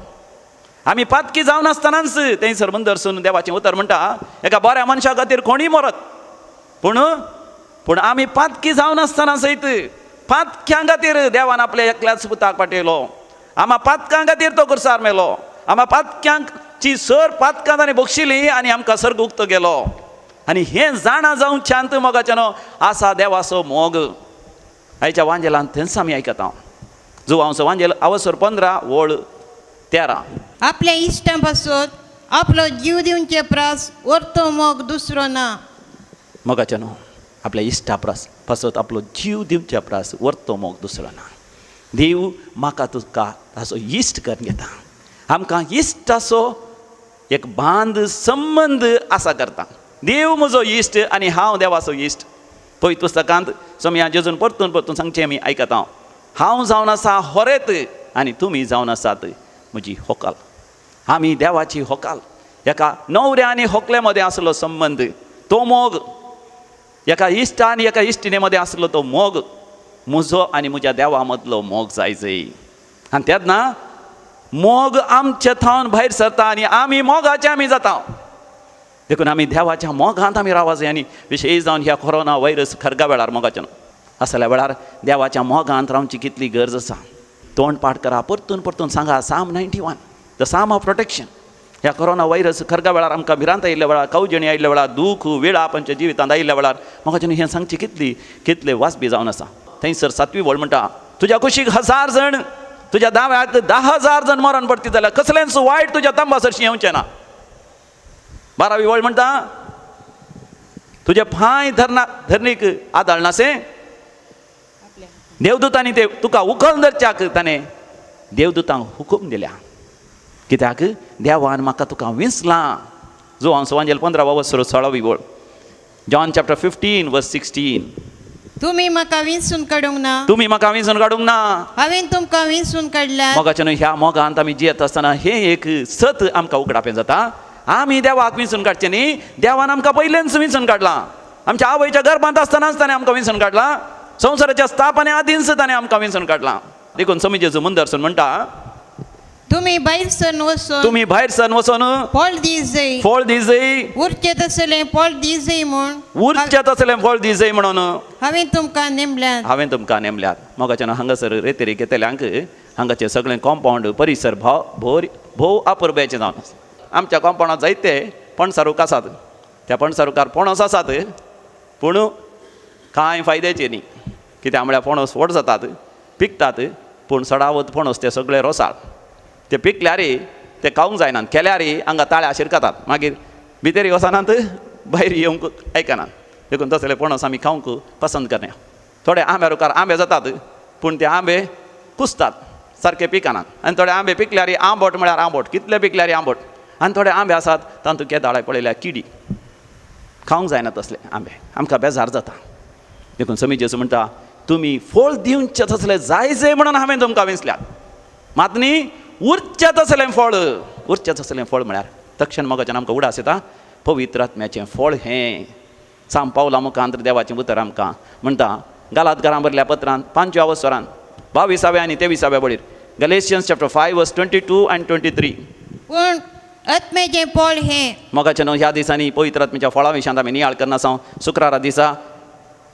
आमी पातकी जावन आसतनाच थंयसर मुंदरसून देवाचें उतर म्हणटा एका बऱ्या मनशा खातीर कोणूय मरत, पूण पूण आमी पातकी जावन आसतना सयत पातक्यां खातीर देवान आपल्या एकल्याच पुताक पाठयलो. आमा पातकां खातीर तो खुर्सार मेलो. आमा पातक्यांची सर पातकां ताणें बक्षिली आनी आमकां सर्ग उक्तो गेलो. आनी हें जाणा जावच्यान मोगाचें न्हू आसा देवाचो मोग. आयच्या वांजेलान थंयच आमी आयकता. जुवांचो वांजेल आवसर 15 ओळ 13, आपल्या इश्टां पासत आपलो जीव दिवचे प्रास वरतो मोग दुसरो ना. मोगाचें न्हू आपल्या इश्टा प्रास पासत आपलो जीव दिवच्या प्रास वरतो मोग दुसरो ना. देव म्हाका तुका ताचो इश्ट करून घेता. आमकां इश्टाचो एक बांद संबंद आसा करता. देव म्हजो इश्ट आनी हांव देवाचो इश्ट. पवित्र पुस्तकांत सोम्या जेजून परतून परतून सांगचें आमी आयकता, हांव जावन आसा होरेत आनी तुमी जावन आसात म्हजी होकाल. आमी देवाची होकाल. एका न्हवऱ्या आनी होकले मदें आसलो संबंद तो मोग, एका इश्टा आनी एका इश्टिणे मदें आसलो तो मोग, म्हजो आनी म्हज्या देवा मदलो मोग जाय जय. आनी तेन्ना मोग आमचे थावन भायर सरता आनी आमी मोगाचे आमी जाता. देखून आमी देवाच्या मोगांत आमी रावा जाय. आनी विशेश जावन ह्या कोरोना व्हायरस खरगा वेळार मोगाचे न्हू असल्या वेळार देवाच्या मोगांत रावची कितली गरज आसा. तोंड पाठ करा, परतून परतून सांगा Psalm 91 the psalm of protection. ह्या कोरोना व्हायरस खरगा वेळार आमकां भिरांत आयिल्ल्या वेळार, कवजणी आयिल्ल्या वेळार, दूख वेळा आमच्या जिवितांत आयिल्ल्या वेळार मोगाचे न्हू हें सांगची कितली कितले वाजबी जावन आसा. थंयसर 7वी ओळ म्हणटा तुज्या कुशीक 1000 जण, तुज्या दाव्याक 10,000 जण मरण पडती जाल्यार कसलेंच वायट तुज्या तांबा सरशीं येवचें ना. 12वी ओळ म्हणटा तुजे पांय धरना धरणीक आदळनासे, देवदूतांनी ते तुका उखल धरच्याक ताणें देवदूतांक हुकूम दिल्या. कित्याक देवान म्हाका तुका विंचलां. जुवांव सवांजेल 15 वसर 16वी ओळ, जॉन चॅप्टर 15 वर्स 16, तुमी म्हाका विंचून काडूंक ना, तुमी म्हाका विंचून काडूंक ना, हांवें तुमकां विंचून काडल्या. मोगाचें न्हू ह्या मोगांत आमी जियेत आसतना हें एक सत आमकां उगडापें जाता. आमी देवाक विंचून काडचें न्ही, देवान आमकां पयलेंच विंचून काडलां. आमच्या आवयच्या गर्भांत आसतनाच ताणें आमकां विंचून काडलां. संवसाराच्या स्थापने आदींच ताणें आमकां विंचून काडलां. देखून समी जेजू मुंदरसून म्हणटा तुमी भायर सरन वचून, तुमी भायर सरन वचून फळ दीजय, फळ दीजय, उरचें तसलें फळ दीजय म्हूण, उरचें तसलें फळ दीजय म्हणून हांवें तुमकां नेमल्यात, हांवें तुमकां नेमल्यात. मोगाच्यान हांगासर रेतेरी घेतल्यांक हांगाचें सगळें कॉम्पावंड परिसर भाव भोव भोव अपुरबायेचें जावन आसा. आमच्या कॉम्पावंडांत जायते पणसारूख आसात. त्या पणसारुखार पणस आसात, पूण कांय फायद्याचें न्ही. कित्याक म्हळ्यार पणस व्हड जातात, पिकतात, पूण सडावत पणस ते सगळे रोसाळ. ते पिकल्यार ते खावंक जायनात, केल्यार हांगा ताळ्या शिरकतात, मागीर भितर वचनात, भायर येवंक आयकनात. देखून तसले पणस आमी खावंक पसंत करना. थोडे आंब्या रुखार आंबे जातात, पूण ते आंबे कुसतात, सारके पिकनात. आनी थोडे आंबे पिकल्यार आंबट म्हळ्यार आंबट, कितले पिकल्यार आंबट. आनी थोडे आंबे आसात तातूंत केदाळाय पळयल्यार किडी, खावंक जायना तसले आंबे, आमकां बेजार जाता. देखून समी जेजू म्हणटा तुमी फळ दिवचें तसलें जाय जाय म्हणून हांवें तुमकां विंचल्यात. मात न्ही उरचें तसलें फळ, उरचें तसलें फळ म्हळ्यार तक्षण मोगाच्यान आमकां उडास येता पवित्र आत्म्याचें फळ हें. साम पावला मुखांत देवाचें उतर आमकां म्हणटा गालात घरां भरल्या पत्रान 5व्या वसरान 22व्या आनी 23व्या बळीर, Galatians chapter 5 verse 22 and 23. पूण आत्म्याचें फळ हें. मोगाचें न्हू ह्या दिसांनी पवित्र आत्म्याच्या फळां विशयांत आमी नियाळ करना आसा. शुक्रारा दिसा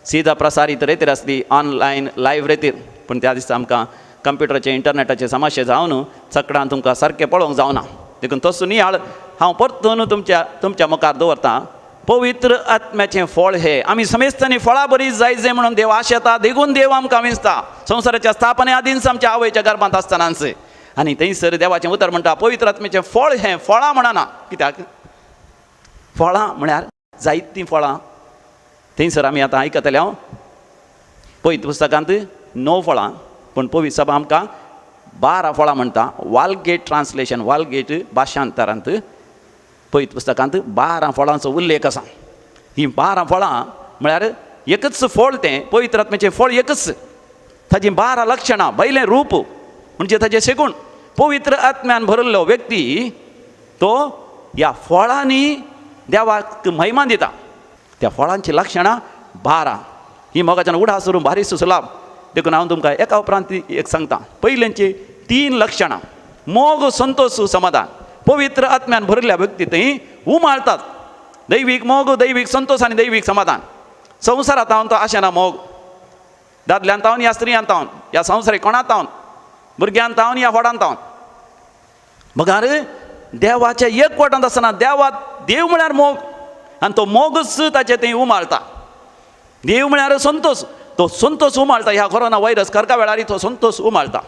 सीधा प्रसारीत रेतीर आसली, ऑनलायन लायव्ह रेतीर, पूण त्या दिसा आमकां कंप्युटराचे इंटरनेटाचे समस्या जावन चकडान तुमकां सारकें पळोवंक जावना. देखून तसो नियाळ हांव परतून तुमच्या तुमच्या मुखार दवरतां. पवित्र आत्म्याचें फळ हें आमी समेस्तांनी फळां बरी जाय जाय म्हणून देव आशेता, देगून देव आमकां विंचता. संवसाराच्या स्थापने आदींच आमच्या आवयच्या गर्भांत आसतनाच. आनी थंयसर देवाचें उतर म्हणटा पवित्र आत्म्याचें फळ हें, फळां म्हणना. कित्याक फळां म्हळ्यार जायतीं फळां. थंयसर आमी आतां आयकतले हांव पवित्र पुस्तकांत 9 फळां, पूण पवित्र सभा आमकां 12 फळां म्हणटा. वालगेट ट्रान्सलेशन, वालगेट भाशांतरांत पवित्र पुस्तकांत 12 फळांचो उल्लेख आसा. हीं 12 फळां म्हळ्यार एकच फळ, तें पवित्र आत्म्याचें फळ एकच. ताचीं 12 लक्षणां, भायलें रूप म्हणजे ताचें शेगूण. पवित्र आत्म्यान भरिल्लो व्यक्ती तो ह्या फळांनी देवाक महिमा दिता. त्या फळांचीं लक्षणां 12. ही मोगाच्यान उडास करून भारी सुसलाभ. देखून हांव तुमकां एका उपरांत एक सांगता. पयल्यांची 3 लक्षणां, मोग, संतोष, समाधान. पवित्र आत्म्यान भरिल्ल्या व्यक्ती थंय उमाळतात दैवीक मोग, दैवीक संतोष आनी दैवीक समाधान. संवसारांत हांव तो आशेना मोग, दादल्यान तावन या स्त्रियान तावन, ह्या संवसारीक कोणा तावन, भुरग्यान तावन या व्हडान तावन, बगार देवाच्या एकवटांत आसतना देवा देव म्हळ्यार मोग आनी तो मोगच ताचे थंय उमाळता. देव म्हळ्यार संतोष, तो संतोष उमाळता. ह्या कोरोना व्हायरस करका वेळार तो संतोष उमाळता.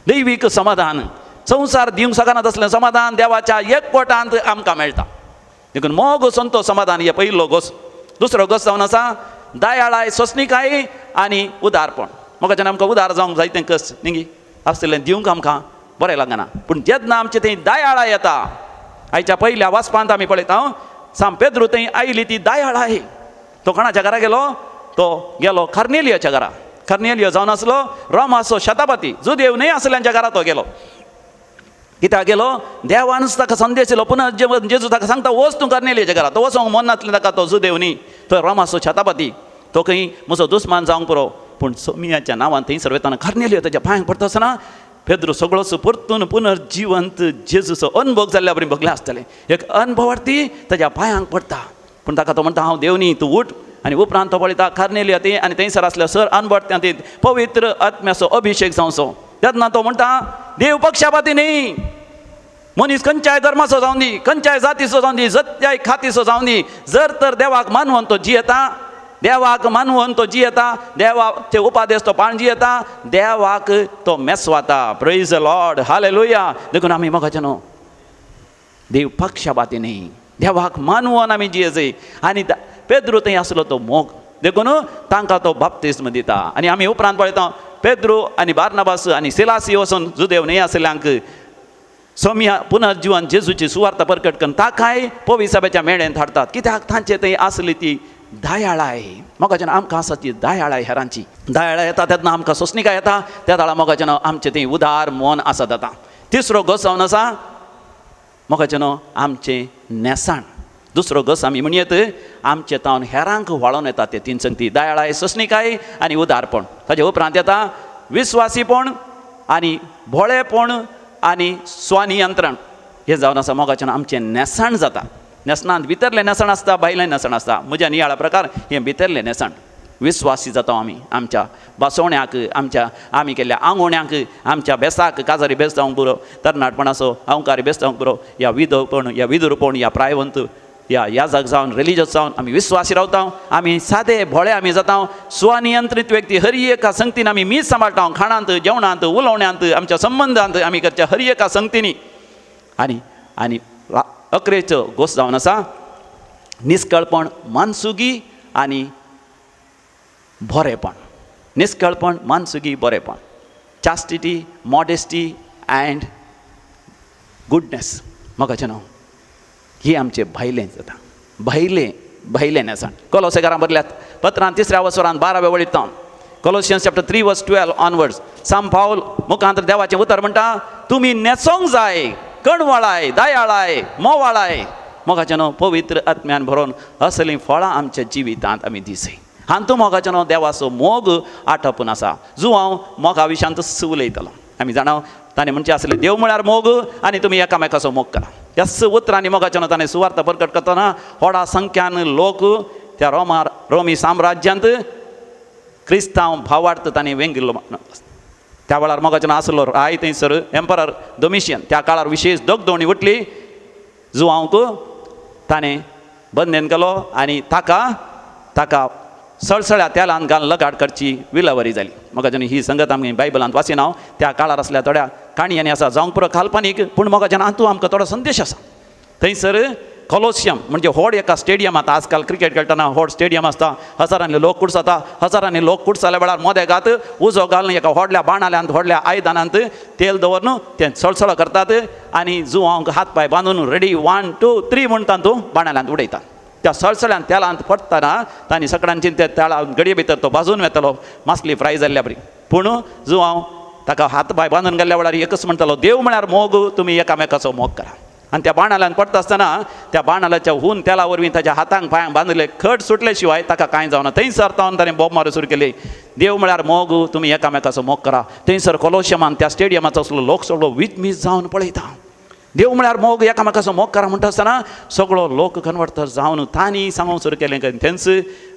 दैवीक समाधान, संवसार दिवंक शकना तसलें समाधान देवाच्या एकवटांत आमकां मेळटा. देखून मोग, संतोष, समाधान हे पयलो गोस. दुसरो गोस जावन आसा दयाळाय, सोंसणीकाय आनी उदारपण. मोगाच्यान आमकां उदार जावंक जाय तें कस न्ही आसलें दिवंक आमकां बरें लागना, पूण जेन्ना आमचें थंय दयाळाय येता, आयच्या पयल्या वाचपांत आमी पळयता सांत पेद्रू थंय आयली ती दयाळाय. तो कोणाच्या घरा गेलो? तो गेलो कार्नेलियोच्या घरा. कार्नेलियो जावन आसलो रोमाचो शतापती, जुदेव न्हय आसल्यांच्या घरा तो गेलो. कित्याक गेलो? देवानच ताका संदेश दिलो. पुनः जेजू ताका सांगता वच तूं कार्नेलियोच्या घरा. तो वचोंक मन नासलें ताका, तो जुदेव न्ही, तो रोमाचो शतापती, तो खंय म्हजो दुस्मान जावंक पुरो. पूण सोमियाच्या नांवान थंयसर वतना कार्नेलियो ताच्या पांयांक पडटा आसतना पेद्रू सगळोच परतून पुनर्जिवंत जेजूचो अनुभव जाल्ल्या बरी भोगले आसतलें. एक अनुभवार्थी ताच्या पांयांक पडटा, पूण ताका तो म्हणटा हांव देव न्ही, तूं उठ. आनी उपरांत तो पळयता कार्नेलियो ती आनी थंयसर आसलो सर अनभवार्थी पवित्र आत्म्याचो अभिशेक जावचो. तेन्ना तो म्हणटा देव पक्षपाती न्ही, मनीस खंयच्याय धर्माचो जावं दी, खंयच्याय जातीचो जावं दी, जत्याय खातीचो जावं दी, जर तर देवाक मानून तो जियेता, देवाक मानून तो जियेता, देवाचे उपादेश तो पाळून जियेता, देवाक तो मेसवाता. Praise the Lord, hallelujah. देखून आमी मोगाचे न्हू देव पक्षपाती न्ही, देवाक मानून आमी जियेजय. आनी पेद्रू थंय आसलो तो मोग, देखून तांकां तो बाप्तिस्म दिता. आनी आमी उपरांत पळयता पेद्रू आनी बार्नाबास आनी सिलासी वचून जुदेव न्हय आसल्यांक सोमिया पुनर्जिवन जेजूची सुवार्ता परकट करून ताकाय पविसाब्याच्या मेळेंत हाडटात. कित्याक? तांचे थंय आसली ती दयाळाय. मोगाच्यान आमकां आसा ती दयाळाय, हेरांची दयाळाय येता तेन्ना आमकां सोंसणीकाय येता, त्या वेळार मोगाच्यान आमचें थंय उदार मन आसा जाता. तिसरो गोस जावन आसा मोगाच्यान आमचें न्हेसाण. दुसरो गोस आमी म्हणयेत आमचे तावन हेरांक व्हाळोन येता ते 3 संगती, दयाळाय, सोंसणीकाय आनी उदारपण. ताजे उपरांत येता विस्वासीपण आनी भोळेपण आनी स्वनियंत्रण. हें जावन आसा मोगाच्यान आमचें न्हेसाण जाता. न्हेसणांत भितरलें न्हेसण आसता, भायलें न्हेसण आसता. म्हज्या नियाळा प्रकार हें भितरलें न्हेसण. विस्वासी जाता आमी आमच्या बसवण्याक, आमच्या आमी केल्ल्या आंगोण्याक, आमच्या बेसाक, काजारी बेस जावंक पुरो, तरणाटपणाचो अहंकारी बेस जावंक पुरो, या विधवपण, या विदुरपण, या प्रायवंत, या याजक जावन रिलीजियस जावन आमी विस्वासी रावता. आमी सादे भोळे आमी जाता. स्वनियंत्रीत व्यक्ती हर एका संगतीन आमी मीच सांबाळटा. खाणांत, जेवणांत, उलोवण्यांत, आमच्या संबंदांत आमी करच्या हर एका संगतीनी. आनी आनी अकरेचो गोस जावन आसा निस्कळपण, मानसुगी आनी बरेपण. निस्कळपण, मानसुगी, बरेपण, चास्टिटी, मॉडेस्टी अँड गुडनेस. मोगाचें न्हू ही आमचें भायलें जाता, भायलें भायलें न्हेसण. कोलोसेकारां बरल्यात पत्रान 3 वसरान 12 वळीत Colossians chapter 3 verse 12 onwards सांत पावल मुखांतर देवाचें उतर म्हणटा तुमी न्हेसोंक जाय कणवळाय, दयाळाय, मोवाळाय. मोगाचें न्हू पवित्र आत्म्यान भरोन असलीं फळां आमच्या जिवितांत आमी दिसय. हातूंत मोगाचें न्हू देवाचो मोग आटपून आसा. जुवांव मोगा विशयांत उलयतलो. आमी जाणा ताणें म्हणचें आसलें देव म्हळ्यार मोग आनी तुमी एकामेकाचो मोग करा. त्याच उतरांनी मोगाचें न्हू ताणें सुवार्ता परकट करतना व्हडा संख्यान लोक त्या रोमी साम्राज्यांत क्रिस्तांव भावार्थ ताणें वेंगिल्लो. त्या वेळार मोगाचें न्हू आसलो राय थंयसर एम्परर डोमिशियन. त्या काळार विशेश दगदोणी उठली. जुवांक ताणें बंदेन केलो आनी ताका ताका सळसळ्या तेलान घालून लगाड करची विलावरी जाली. मोगाच्यान ही संगत आमी बायबलांत वाचिना, त्या काळार आसल्या थोड्या काणयांनी आसा, जावंक पुरो काल्पनीक, पूण मोगाच्यान हातूंत आमकां थोडो संदेश आसा. थंयसर कोलोसियम म्हणजे व्हड एका स्टेडियमांत, आजकाल क्रिकेट खेळटना व्हड स्टेडियम आसता, हजारांनी लोक कुडसाता, हजारांनी लोक कुडसाल्या वेळार मोदेगात उजो घालून एका व्हडल्या बाणाल्यांत व्हडल्या आयदनांत तेल दवरून तें सळसळ करतात आनी जुवांक हात पांय बांदून रेडी 1 2 3 म्हणटा तूं बाणाल्यांत उडयता. त्या सळसळ्यान तेलांत पडटना तांणी सगळ्यांची त्या तेळा गडये भितर तो भाजून वेतलो, मासली फ्राय जाल्ल्या बरी. पूण जुवांव ताका हात पांय बांदून गेल्ल्या वेळार एकच म्हणटालो, देव म्हळ्यार मोग, तुमी एकामेकाचो मोग करा. आनी त्या बाणाल्यान पडटा आसतना त्या बाणाल्याच्या हून तेला वरवीं ताच्या हातांक पांयांक बांदिल्ले खट सुटले शिवाय ताका कांय जावना. थंयसर तावन ताणें बोब मारूंक सुरू केली, देव म्हळ्यार मोग, तुमी एकामेकाचो मोग करा. थंयसर कोलोशियमान त्या स्टेडियमाचो असलो लोक सगळो विजमीज जावन पळयता. देव म्हळ्यार मोग, एकामेकाचो मोग करा म्हणटा आसतना सगळो लोक कन्वर्ट जावन तांणी सांगूंक सुरू केलें थेंच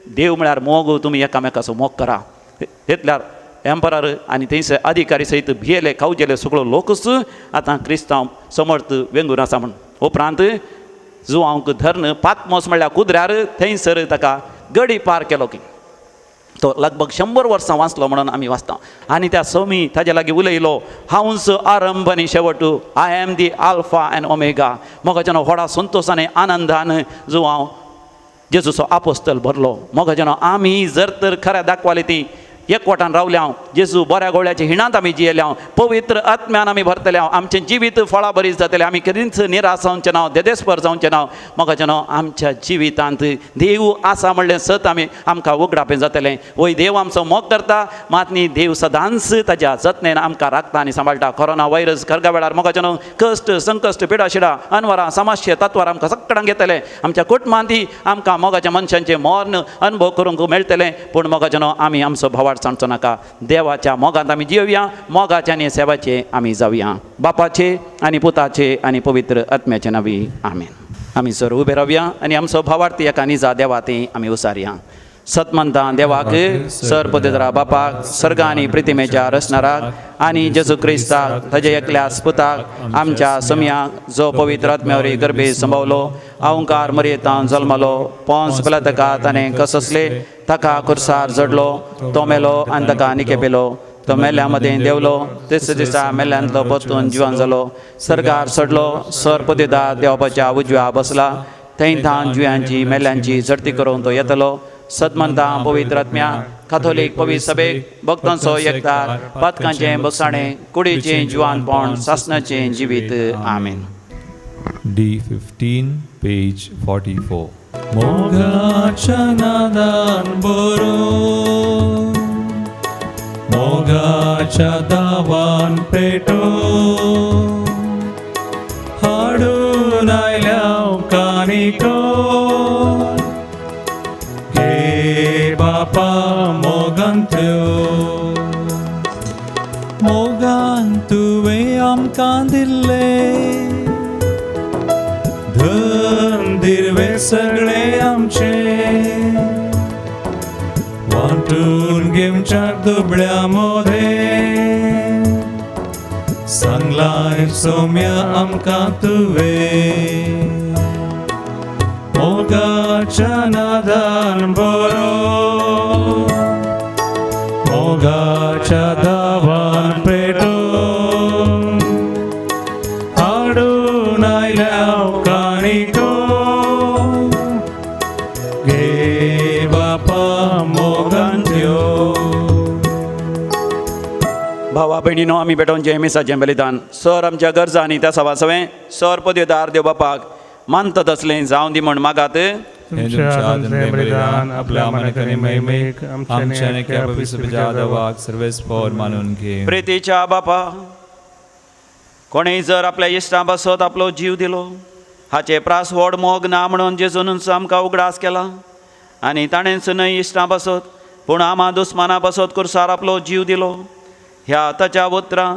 देव म्हळ्यार मोग, तुमी एकामेकाचो मोग करा. तितल्यार एम्परर आनी थंयसर अधिकारी सयत भियेले खावजेले सगळो लोकूच आतां क्रिस्तांव समर्थ वेंगून आसा म्हण. उपरांत जुवांक धਰਨ पातमोस म्हणल्यार कुदऱ्यार थंयसर ताका गडी पार केलो की तो लगभग 100 वर्सां वाचलो म्हणून आमी वाचता. आनी त्या सोमी ताजे लागीं उलयलो, हांवच आरंभ आनी शेवट, I am the alpha and omega. मोगाच्यान व्हडा संतोशान आनंदान जुवांव जेजूचो आपोस्तल भरलो. मोगाच्यान आमी जर तर खऱ्या दाखवाली ती एकवटान रावल्या, जेजू बऱ्या गोळ्याच्या हिणांत आमी जियेल्या, पवित्र आत्म्यान आमी भरतल्या, आमचें जिवीत फळां बरीच जातलें, आमी केदींच निराश जावचें ना, देदेस्पर जावचें ना. मोगाचें न्हू आमच्या जिवितांत देव आसा म्हणलें सत आमी आमकां उगडापें जातलें. वय देव आमचो मोग करता, मात न्ही देव सदांच ताज्या जतनेन आमकां राखता आनी सांबाळटा. कोरोना व्हायरस खरगा वेळार मोगाचें न्हू कश्ट संकश्ट पिडाशिडा अनवरां समस्या तत्वार आमकां सगळ्यांक येतलें. आमच्या कुटुंबांत आमकां मोगाच्या मनशांचें मर्ण अनुभव करूंक मेळटलें. पूण मोगाचें न्हू आमी आमचो भावार्थ सांगचो नाका. देवाच्या मोगांत आमी जियोया, मोगाचे आनी सेवाचे आमी जावया. बापाचे आनी पुताचे आनी पवित्र आत्म्याचे नांवी आमेन. आमी सर उबे रावया आनी आमचो भावार्थी एका निजा देवाती आमी उसारया. सतमंतां देवाक सर पवित्र बापाक सर्ग आनी प्रतिमेच्या रचणाराक आनी जेजू क्रिस्ताक ताज्या एकल्या पुताक आमच्या सम्याक जो पवित्र आत्म्यावरी गर्भे संभवलो, अहंकार मरयेतान जल्मलो, पोंस पिलातका ताणें कससले, ताका कुर्सार जडलो, तो मेलो आनी ताका निकेपेलो, तो मेल्या मदें देवलो, तिसऱ्या दिसा मेल्यांतलो परतून जिवन जालो, सर्गार चडलो, सर पवित्र देवाच्या उजव्या बसला, थंय थावन जुयांची मेल्यांची झडती करून तो येतलो. सतमंतां पवित्र आत्म्या काथोलीक पवित्र सभेक भक्तांचो एकतार पातकांचें बसाणें कुडीचें जिवानपण सासनाचें जिवीत आमेन. D15 page 44. मोगाच्या नादान बरो, मोगाच्या दावान पेटो, हाडून आयल्या कानिको घे बापा मोगांत्यो. मोगान तुवें आमकां दिल्लें धन दिर्वे सगळे आमचे, वांटून घेवच्या दुबळ्या मोदे सांगलाय सोम्या आमकां तुवें. मोगाच्या नादान बरो, मोगाच्या दावान पेटो, हाडून आयल्या काणिको घे बापा मोगांत्यो. भावा भयणीनो आमी भेटोवचें मिसाचें बलिदान सर आमच्या गरजा आनी त्या सवासवें सर पदवेदार देव बापाक मानता तसलें जावं दी म्हण मागात. बलिदान आपल्या मनाक महिमेक आमच्या देवाक सर्वेस्पर मानून घे. प्रितीच्या बापा, कोणेय जर आपल्या इश्टां पासत आपलो जीव दिलो हाचे प्रास व्हड मोग ना म्हणून जेजूनच आमकां उगडास केला आनी ताणेंच न्हय इश्टां पासत पूण आमा दुस्माना पासत कुर्सार आपलो जीव दिलो. ह्या ताच्या उतरां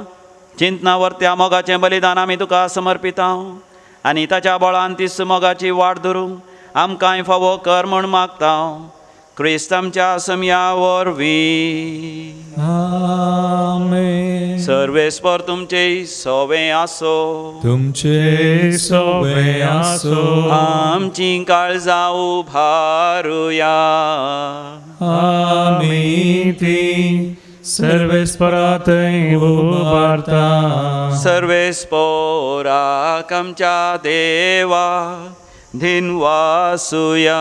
चिंतना वरत्या मोगाचें बलिदान आमी तुका समर्पिता आनी ताच्या बळान तीस मोगाची वाट धरूंक आमकांय फावो कर म्हूण मागता. क्रिस्त आमच्या सम्या वरवीं. आमेन. सर्वेस्पर तुमचे सोवे आसो. तुमचे सोवे आसो. आमची काळजां उभारुया. आमी ती सर्वेस्परा थंय उबारता. सर्वेस्पोराक आमच्या देवा धिनवासुया.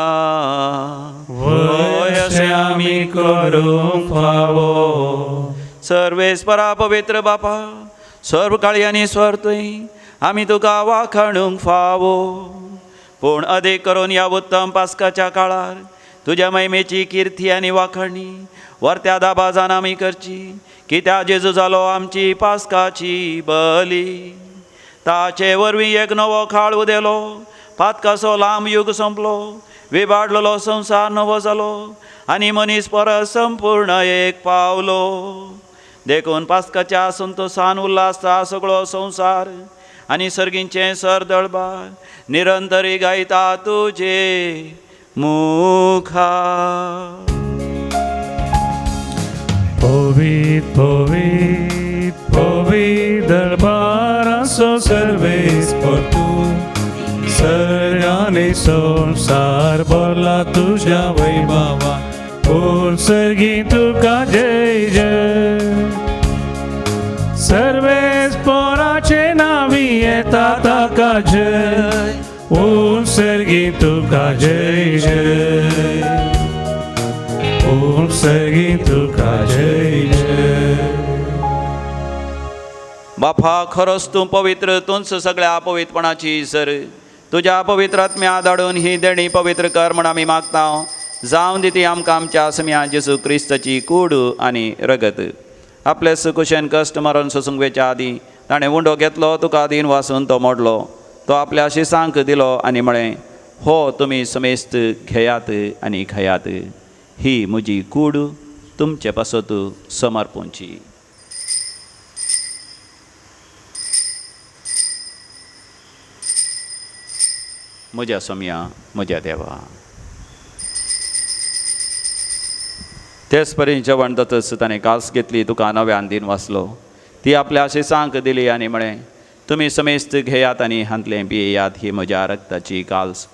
वय अशें आमी करूंक फावो. सर्वेस्परा पवित्र बापा, सर्व काळी आनी स्वर्तूय आमी तुका वाखाणूंक फावो. पूण अदीक करून ह्या उत्तम पास्काच्या काळार तुज्या महिमेची किर्ती आनी वाखाणी वरत्या दाबाजान आमी करची, कित्याक जेजू जालो आमची पास्काची बली. ताचे वरवीं एक नवो काळ उदेलो, पातकाचो लांब युग सोंपलो, विबाडलेलो संवसार नवो जालो आनी मनीस परत संपूर्ण एक पावलो. देखून पास्काच्या संतोसान उल्हासता सगळो संवसार आनी सर्गींचें सरदळबार निरंतरी गायता तुजे मुखार. पवित्र पवित्र पवित्र दरबाराचो सर्वेस्पर तूं, सर्गांनी संवसार भरला तुज्या वैभवान. पूण सर्गी तुका जय जय. सर्वेस्पराचे नांवी येता ताका जय. पूण सर्गी तुका जय जय. पूण सर्गी तुका जय जय. बापा, खरोच तूं पवित्र, तूंच सगळ्या अपवित्रपणाची सर. तुज्या पवित्र आत्म्या धाडून ही देणी पवित्र कर म्हण आमी मागता. जावन दी ती आमकां आमच्या सम्या जेजू क्रिस्ताची कूड आनी रगत. आपले सुकुशेन कश्ट मरण सोसूंक वेच्या आदीं ताणें उंडो घेतलो, तुका दीन वासून तो मोडलो, तो आपल्या शिसांक दिलो आनी म्हळें, हो तुमी समेस्त घेयात आनी खायात, ही म्हजी कूड तुमचे पासत समर्पूंची. म्हज्या सोम्या, म्हज्या देवा. तेच परी जेवण जातच ताणें कास घेतली, तुका नव्यान दीन वाचलो, ती आपल्या शिसांक दिली आनी म्हळें, तुमी समेस्त घेयात आनी हांतलें पियेयात, ही म्हज्या रक्ताची काल्स,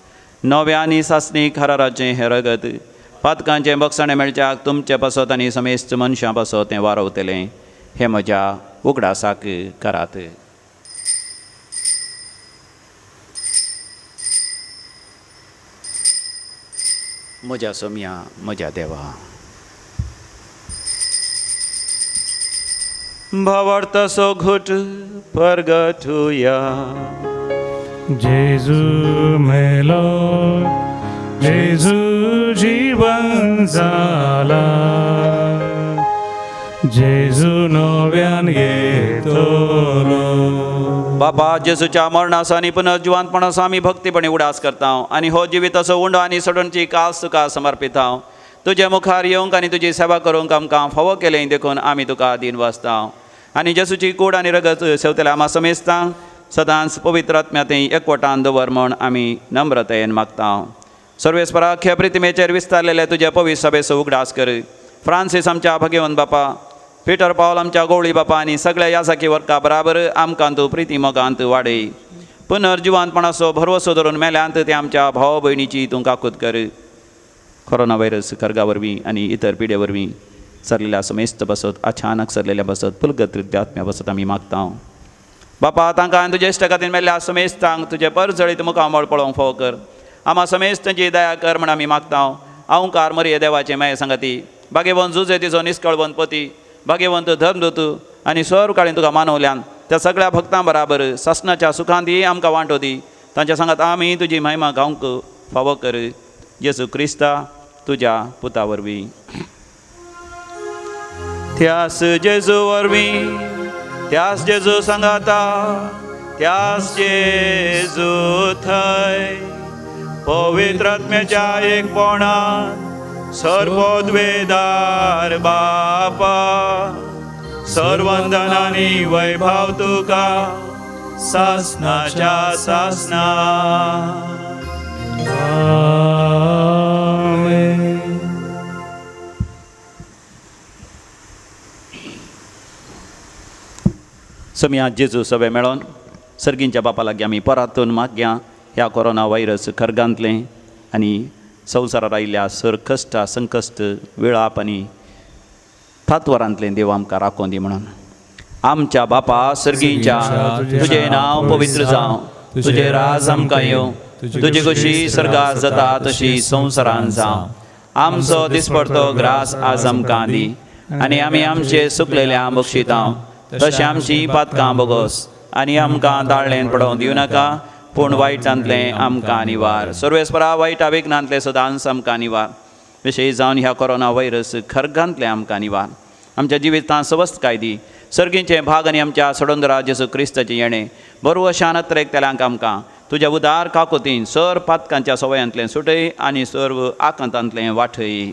नव्या आनी सासणी कराराचें हें रगत, पातकांचें बक्षाणें मेळच्याक तुमचे पासत आनी समेस्त मनशां पासत तें वारवतलें. हें म्हज्या उगडासाक करात. म्हज्या सोम्या, म्हज्या देवा. भावार्थाचो घुट परगटुया. जेजू मेलो, जेजू जीवन जाला, जेजू नव्यान येतलो. बाबा, जेजूच्या मरणाचो आनी पुनर्जिवंतपणाचो आमी भक्तीपणी उडास करता आनी हो जिविताचो उंडो आनी सोडणची कास तुका समर्पिता. तुजे मुखार येवंक आनी तुजी सेवा करूंक आमकां फावो केलें देखून आमी तुका दीन वाचता. आनी जेजूची कूड आनी रगत सेवतले आमा समेस्ता सदांच पवित्र आत्म्या तें एकवटान दवर म्हूण आमी नम्रतायेन मागता. सर्वेस्परा, अख्ख्या प्रितिमेचेर विस्तारलेले तुजे पवित्र सभेचो उगडास कर. फ्रांसीस आमच्या भगेवन बापा, पिटर पावल आमच्या गवळी बापा आनी सगळ्या याजाकी वर्का बराबर आमकां तूं प्रिती मोगांत वाडय. पुनर्जिवंतपणाचो भरवसो धरून मेल्यांत ते आमच्या भाव भयणीची तूं काकूत कर. कोरोना व्हायरस कर्गा वरवीं आनी इतर पिडे वरवीं सरलेल्या समेस्त बसत, अचानक सरलेल्या बसत, पुलगत आत्म्या बसत आमी मागता. बापा, तांकां तुजे इश्ट खातीर मेल्ल्या समेस्तांक तुजे परजळीत मुखामळ पळोवंक फावो कर. आमा समेस्तांची दया कर म्हण आमी मागता. अहंकार मरिये देवाचे माये सांगाती, भाग्यवंत जुजे तिचो निस्कळवंत पती, भाग्यवंत धर्मदूत आनी सर्व काळीन तुका मानवल्यान त्या सगळ्या भक्तां बराबर सासणाच्या सुखांत आमकां वांटो दी. तांच्या सांगात आमी तुजी महिमा गावंक फावो कर. जेजू क्रिस्ता तुज्या पुता वरवीं. त्यास जेजू वरवीं, त्यास जेजू सांगाता, त्यास जेजू थंय पवित्र आत्म्याच्या एकपणान सर्वोद्वेदार बापा, सर्वंदनानी वैभव तुका सासनाच्या सासना. आमेन. समया जेजू सगळे मेळोन सर्गींच्या बापा लागीं आमी परातून मागया ह्या कोरोना व्हायरस खरगांतलें आनी संवसारार आयिल्ल्या सर कश्ट संकश्ट वेळाप आनी थातवरांतलें देव आमकां राखोवन दी म्हणून. आमच्या बापा सर्गींच्या, तुजें नांव पवित्र जावं, तुजें राज आमकां येवं, तुजी खोशी सर्गार जाता तशी संवसारान जावं. आमचो दिसपडतो ग्रास आज आमकां दी आनी आमी आमचे सुकलेल्या बक्षितां तशें आमची पातकां बोगोस आनी आमकां दाळ्ळेन पडोवंक दिवं नाका, पूण वायटांतलें आमकां निवार. सर्वेस्परा वायट आवेगनांतलें सदांच आमकां निवार, विशेश जावन ह्या कोरोना व्हायरस खरगांतलें आमकां निवार. आमच्या जिवितांत सवस्तकाय दी, सर्गींचे भाग आनी आमच्या सोडंदरा जेजू क्रिस्ताचें येणें बरव शानत रेखतल्यांक आमकां तुज्या उदार काकोतीन सर पातकांच्या सवयांतलें सुटय आनी सर्व आकांतांतलें वाटय.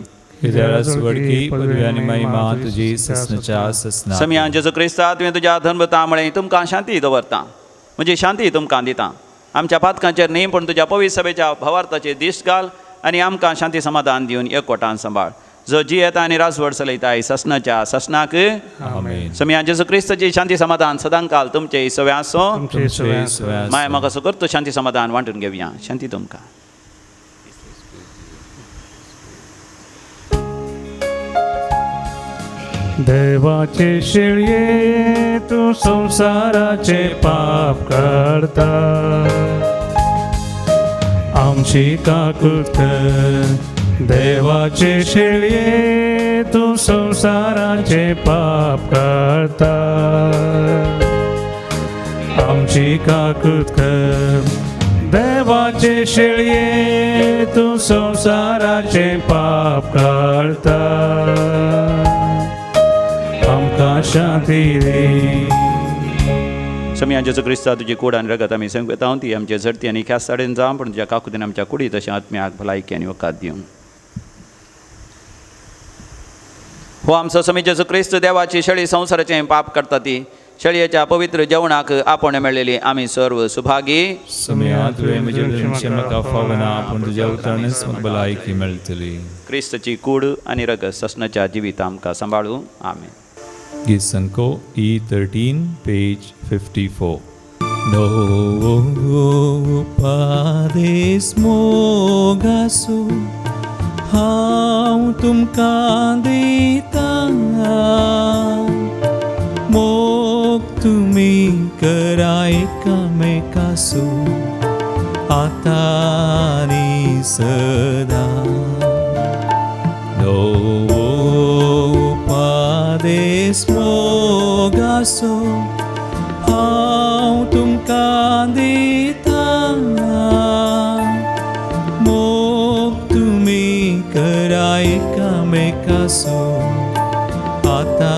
समिया जेजू क्रिस्ता, तुवें तुज्या धर्मता म्हळें तुमकां शांती दवरता, म्हजी शांती तुमकां दिता. आमच्या पातकांचेर न्ही पूण तुज्या पवित्र सभेच्या भावार्थाचेर दिश्ट घाल आनी आमकां शांती समाधान दिवन एकवटान सांबाळ. जो जियेता आनी राजवट चलयताय ससनाच्या ससनाक. समिया जेजू क्रिस्ताची शांती समाधान सदांकाल तुमचे सगळे आसूं. माय म्हाका सो करतो शांती समाधान वांटून घेवया. शांती तुमकां. देवाचे शेळये तूं संवसाराचे पाप काडता, आमची काकूत कर. देवाचे शेळये तूं संवसाराचे पाप काडता, आमची काकूत कर. देवाचे शेळये तूं संवसाराचे पाप काडता, आमकां शांती दी. समिया जेजू क्रिस्ता, तुजी कूड आनी रगत आमी संगता ती आमचे झडती आनी ख्यास साडेन जावं, पूण तुज्या काकुतीन आमच्या कुडी तशें आत्म्याक भलायकी आनी वकात दिवं. हो आमचो समी जेजू क्रिस्त देवाची शेळी संवसाराचें पाप करता ती शेळयेच्या पवित्र जेवणाक आपण मेळ्ळेली आमी सर्व सुभागी. समिया तुवें म्हजें धर्मचें म्हाका फावना, पूण तुज्या उतरानच म्हाका भलायकी मेळटली. क्रिस्तची कूड आनी रगत ससनाच्या जिवित आमकां सांबाळूं. आमेन. गीत संको E13 page 54. नोवो उपादेस मोगासो हांव तुमकां दितां, मोग तुमी करा एकामेकासो आतां आनी सदां. नोवो उपादेस मोगासो हांव तुमकां दितां, मोग तुमी करा एकामेकासो आतां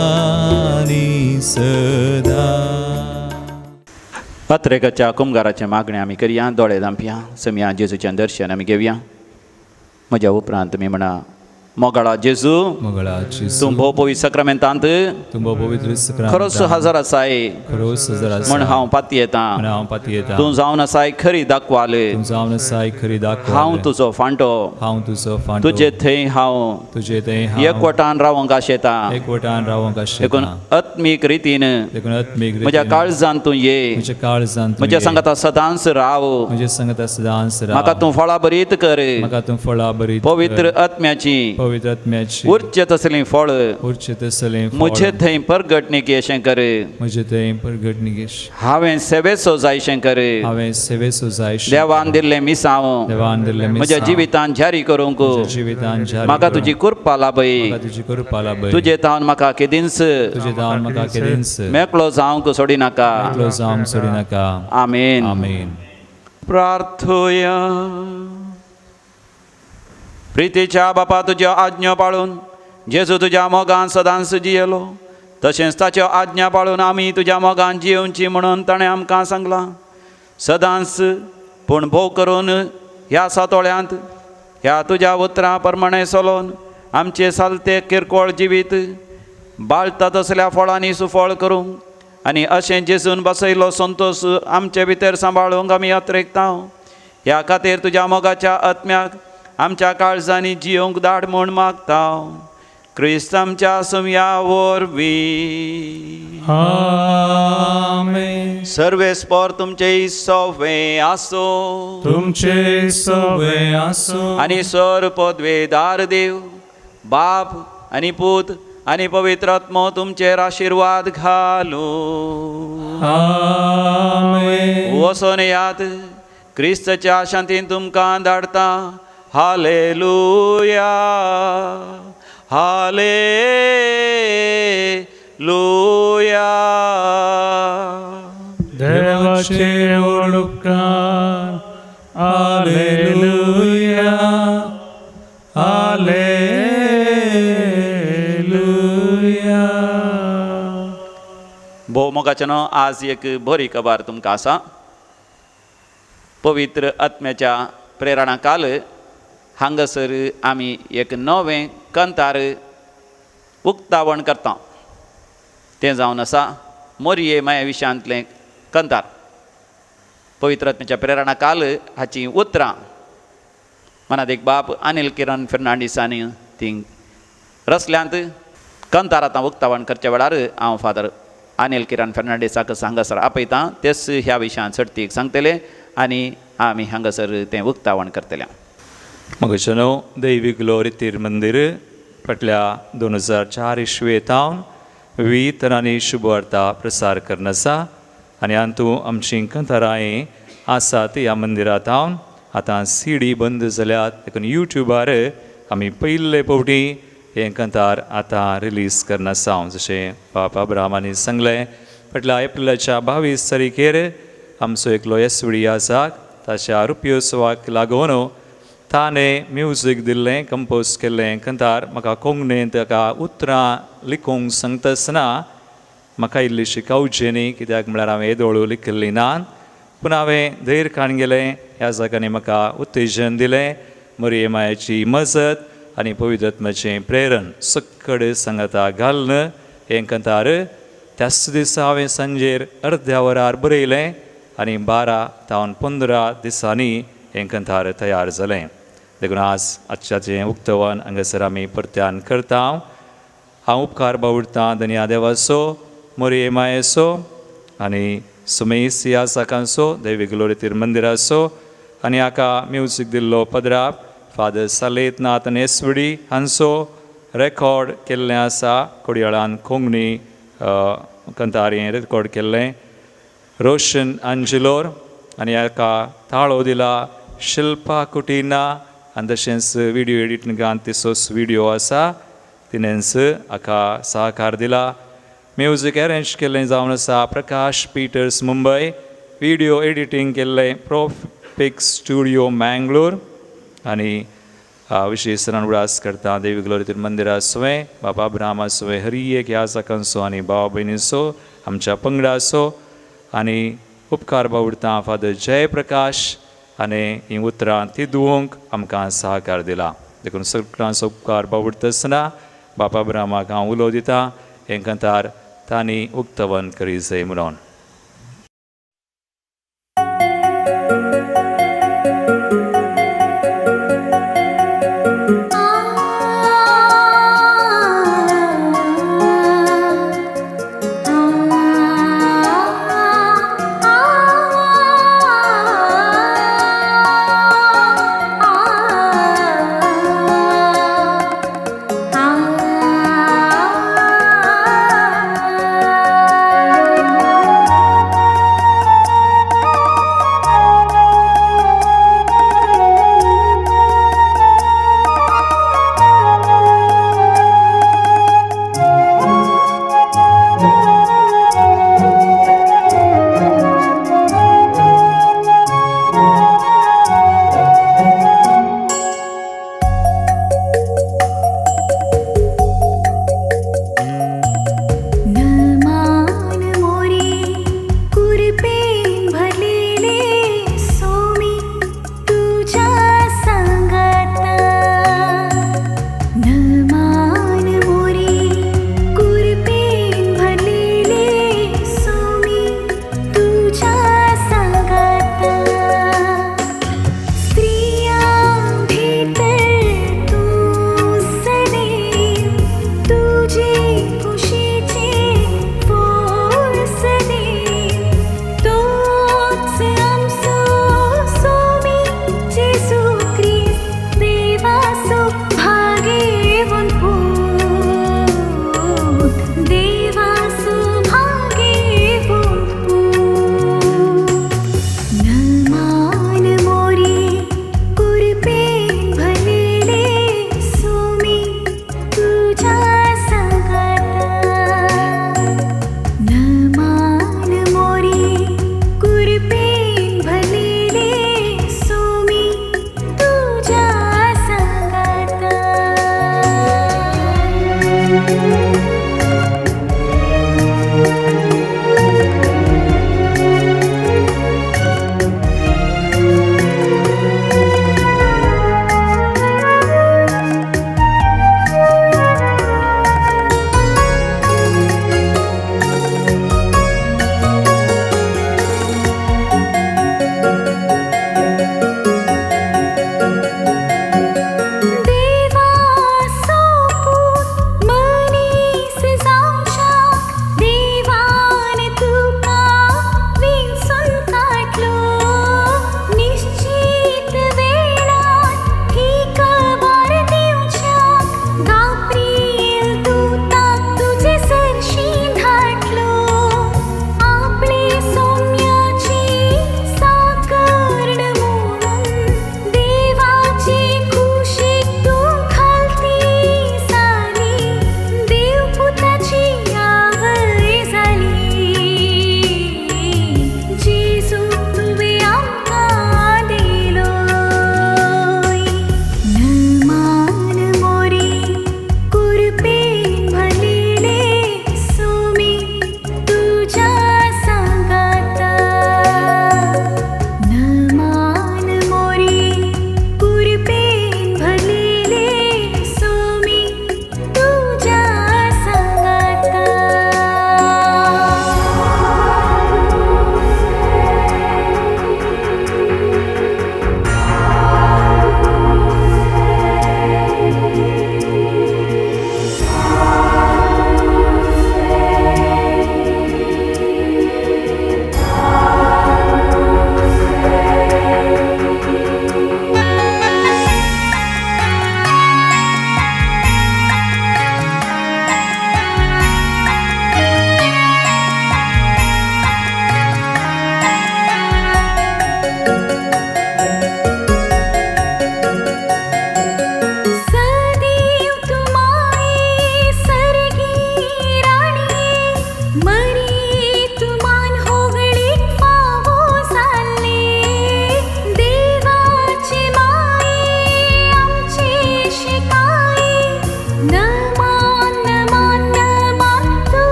आनी सदां. पत्रेकाच्या कुमगाराचें मागणें आमी करया. दोळे धांपया. समिया जेजूचें दर्शन आमी घेवया. म्हज्या उपरांत तुमी म्हणा, मोगाळा जेजू, तूं भोव पवित्र सक्रमेंतांत खरोच हजर आसाय म्हण हांव पातयेतां. तूं जावन आसाय खरी दाखवाल, हांव तुजो फांटो, तुजे थंय हांव एकवटान रावंक आशेतां. देखून आत्मीक रितीन म्हज्या काळजान तूं ये, म्हज्या सांगाता सदांच राव, म्हाका तूं फळां बरीत कर, पवित्र आत्म्याची उरचें तसलें फळ म्हजे थंय परगटणीक अशें कर, हांवें सेवेचो जायशें कर, देवान दिल्लें मिसांव म्हज्या जिवितान जारी करूंक म्हाका तुजी कृपा लाभय. तुजे तावन म्हाका केदींच मेकळो जावंक सोडिनाका. आमेन. प्रार्थोया. प्रितीच्या बापा, तुज्यो आज्ञा पाळून जेजू तुज्या मोगान सदांच जियेलो, तशेंच ताच्यो आज्ञा पाळून आमी तुज्या मोगान जियोवची म्हणून ताणें आमकां सांगलां. सदांच पूण भोव करून ह्या सातोळ्यांत ह्या तुज्या उतरां प्रमाणें चलोवन आमचें सालतें किरकोळ जिवीत बाळता तसल्या फळांनी सुफळ करूंक आनी अशें जेजून बसयलो संतोश आमचे भितर सांबाळूंक आमी अत्रेकता. ह्या खातीर तुज्या मोगाच्या आत्म्याक आमच्या काळजांनी जियोवंक धाड म्हूण मागता. क्रिस्त आमच्या सुम्या वरवीं. आमेन. सर्वेस्पर तुमचे सवे आसो. तुमचे सवे आसो. आनी सर पदवेदार देव बाप आनी पूत आनी पवित्र आत्मो तुमचेर आशिर्वाद घालू. आमेन. वचोन यात, क्रिस्तच्या शांतीन तुमकां धाडता. Hallelujah, hallelujah. देवाचे उपकार. Hallelujah, hallelujah. भोव मोगाचें न्हू, आज एक बरी खबर तुमकां आसा. पवित्र आत्म्याच्या प्रेरणा काल हांगासर आमी एक नवें कंतार उक्तावण करता. तें जावन आसा मोरये माया विशयांतलें कंतार. पवित्र आत्म्याच्या प्रेरणा काल हाचीं उतरां मनात एक बाप अनिल किरण फेर्नांडीसांनी तीं रसल्यांत. कंतार आतां उक्तावण करच्या वेळार हांव फादर अनिल किरण फेर्नांडीसाक हांगासर आपयतां. तेच ह्या विशयान चडतीक सांगतले आनी आमी हांगासर तें उक्तावण करतले. मगजनो दैवी ग्लोरी मंदिर फाटल्या 2004 इसवेतावन विविध तरांनी शुभवार्ता प्रसार करून आसा आनी हातूंत आमची कंतारांय आसात. ह्या मंदिरांत आतां CD बंद जाल्यात, देखून यूट्यूबार आमी पयले फावटी हें कंतार आतां रिलीज करून आसा. जशें बाप अब्रामांनी सांगलें, फाटल्या एप्रिलाच्या 22 तारखेर आमचो एकलो एसवी आसा, ताच्या रुपयोत्सवाक लागून ताणें म्युजीक दिल्लें, कंपोज केल्लें कंतार. म्हाका कोंकणींत ताका उतरां लिखूंक सांगता आसतना म्हाका इल्लीशी कावची न्ही, कित्याक म्हळ्यार हांवें येदोळू लिखिल्ली ना. पूण हांवें धैर्य काडून गेलें. ह्या जाग्यांनी म्हाका उत्तेजन दिलें, मरिये मायाची मजत आनी पवित्र आत्म्याचें प्रेरण सक्कड सांगाता घालून हें कंतार त्याच दिसा हांवें सांजेर अर्द्या वरार बरयलें आनी 12 तावन 15 दिसांनी हें कंतार तयार जालें. देखून आज आजच्याचें उक्तवन हांगासर आमी परत्यान करता. हांव उपकार बावडटां धनया देवाचो, मोरये मायेचो आनी सुमेस ह्या साकांचो, दैवी ग्लोरी मंदिराचो आनी हाका म्युजीक दिल्लो पदराप फादर सालेत नाथन एसवडी हांचो रेकॉर्ड केल्लें आसा. कोडयाळान कोंकणी कंतार हें रेकॉर्ड केल्लें रोशन आंजिलोर आनी हाका ताळो दिला शिल्पा कुटिना आनी तशेंच विडियो एडिटिंगान तिसोच विडियो आसा तिणेंच हाका सहकार दिला. म्युजीक अरेंज केल्लें जावन आसा Prakash Peters Mumbai, video editing केल्लें प्रोपिक्स स्टुडियो मँगलोर आनी विशेश उडास करता देवी ग्लोरी मंदिरा सुवें बाबा ब्राह्मा सुवें हरी एक ह्या जाकांचो आनी भाव भयणीचो आमच्या पंगडाचो आनी उपकार बावडटा फादर जयप्रकाश आनी हीं उतरां तिदवंक आमकां सहकार दिला. देखून सगळ्यांचो उपकार बावडटा आसतना बापा ब्राह्माक हांव उलो दिता हें कंतार तांणी उक्तवन करी जाय म्हणून. Ah. जेजू.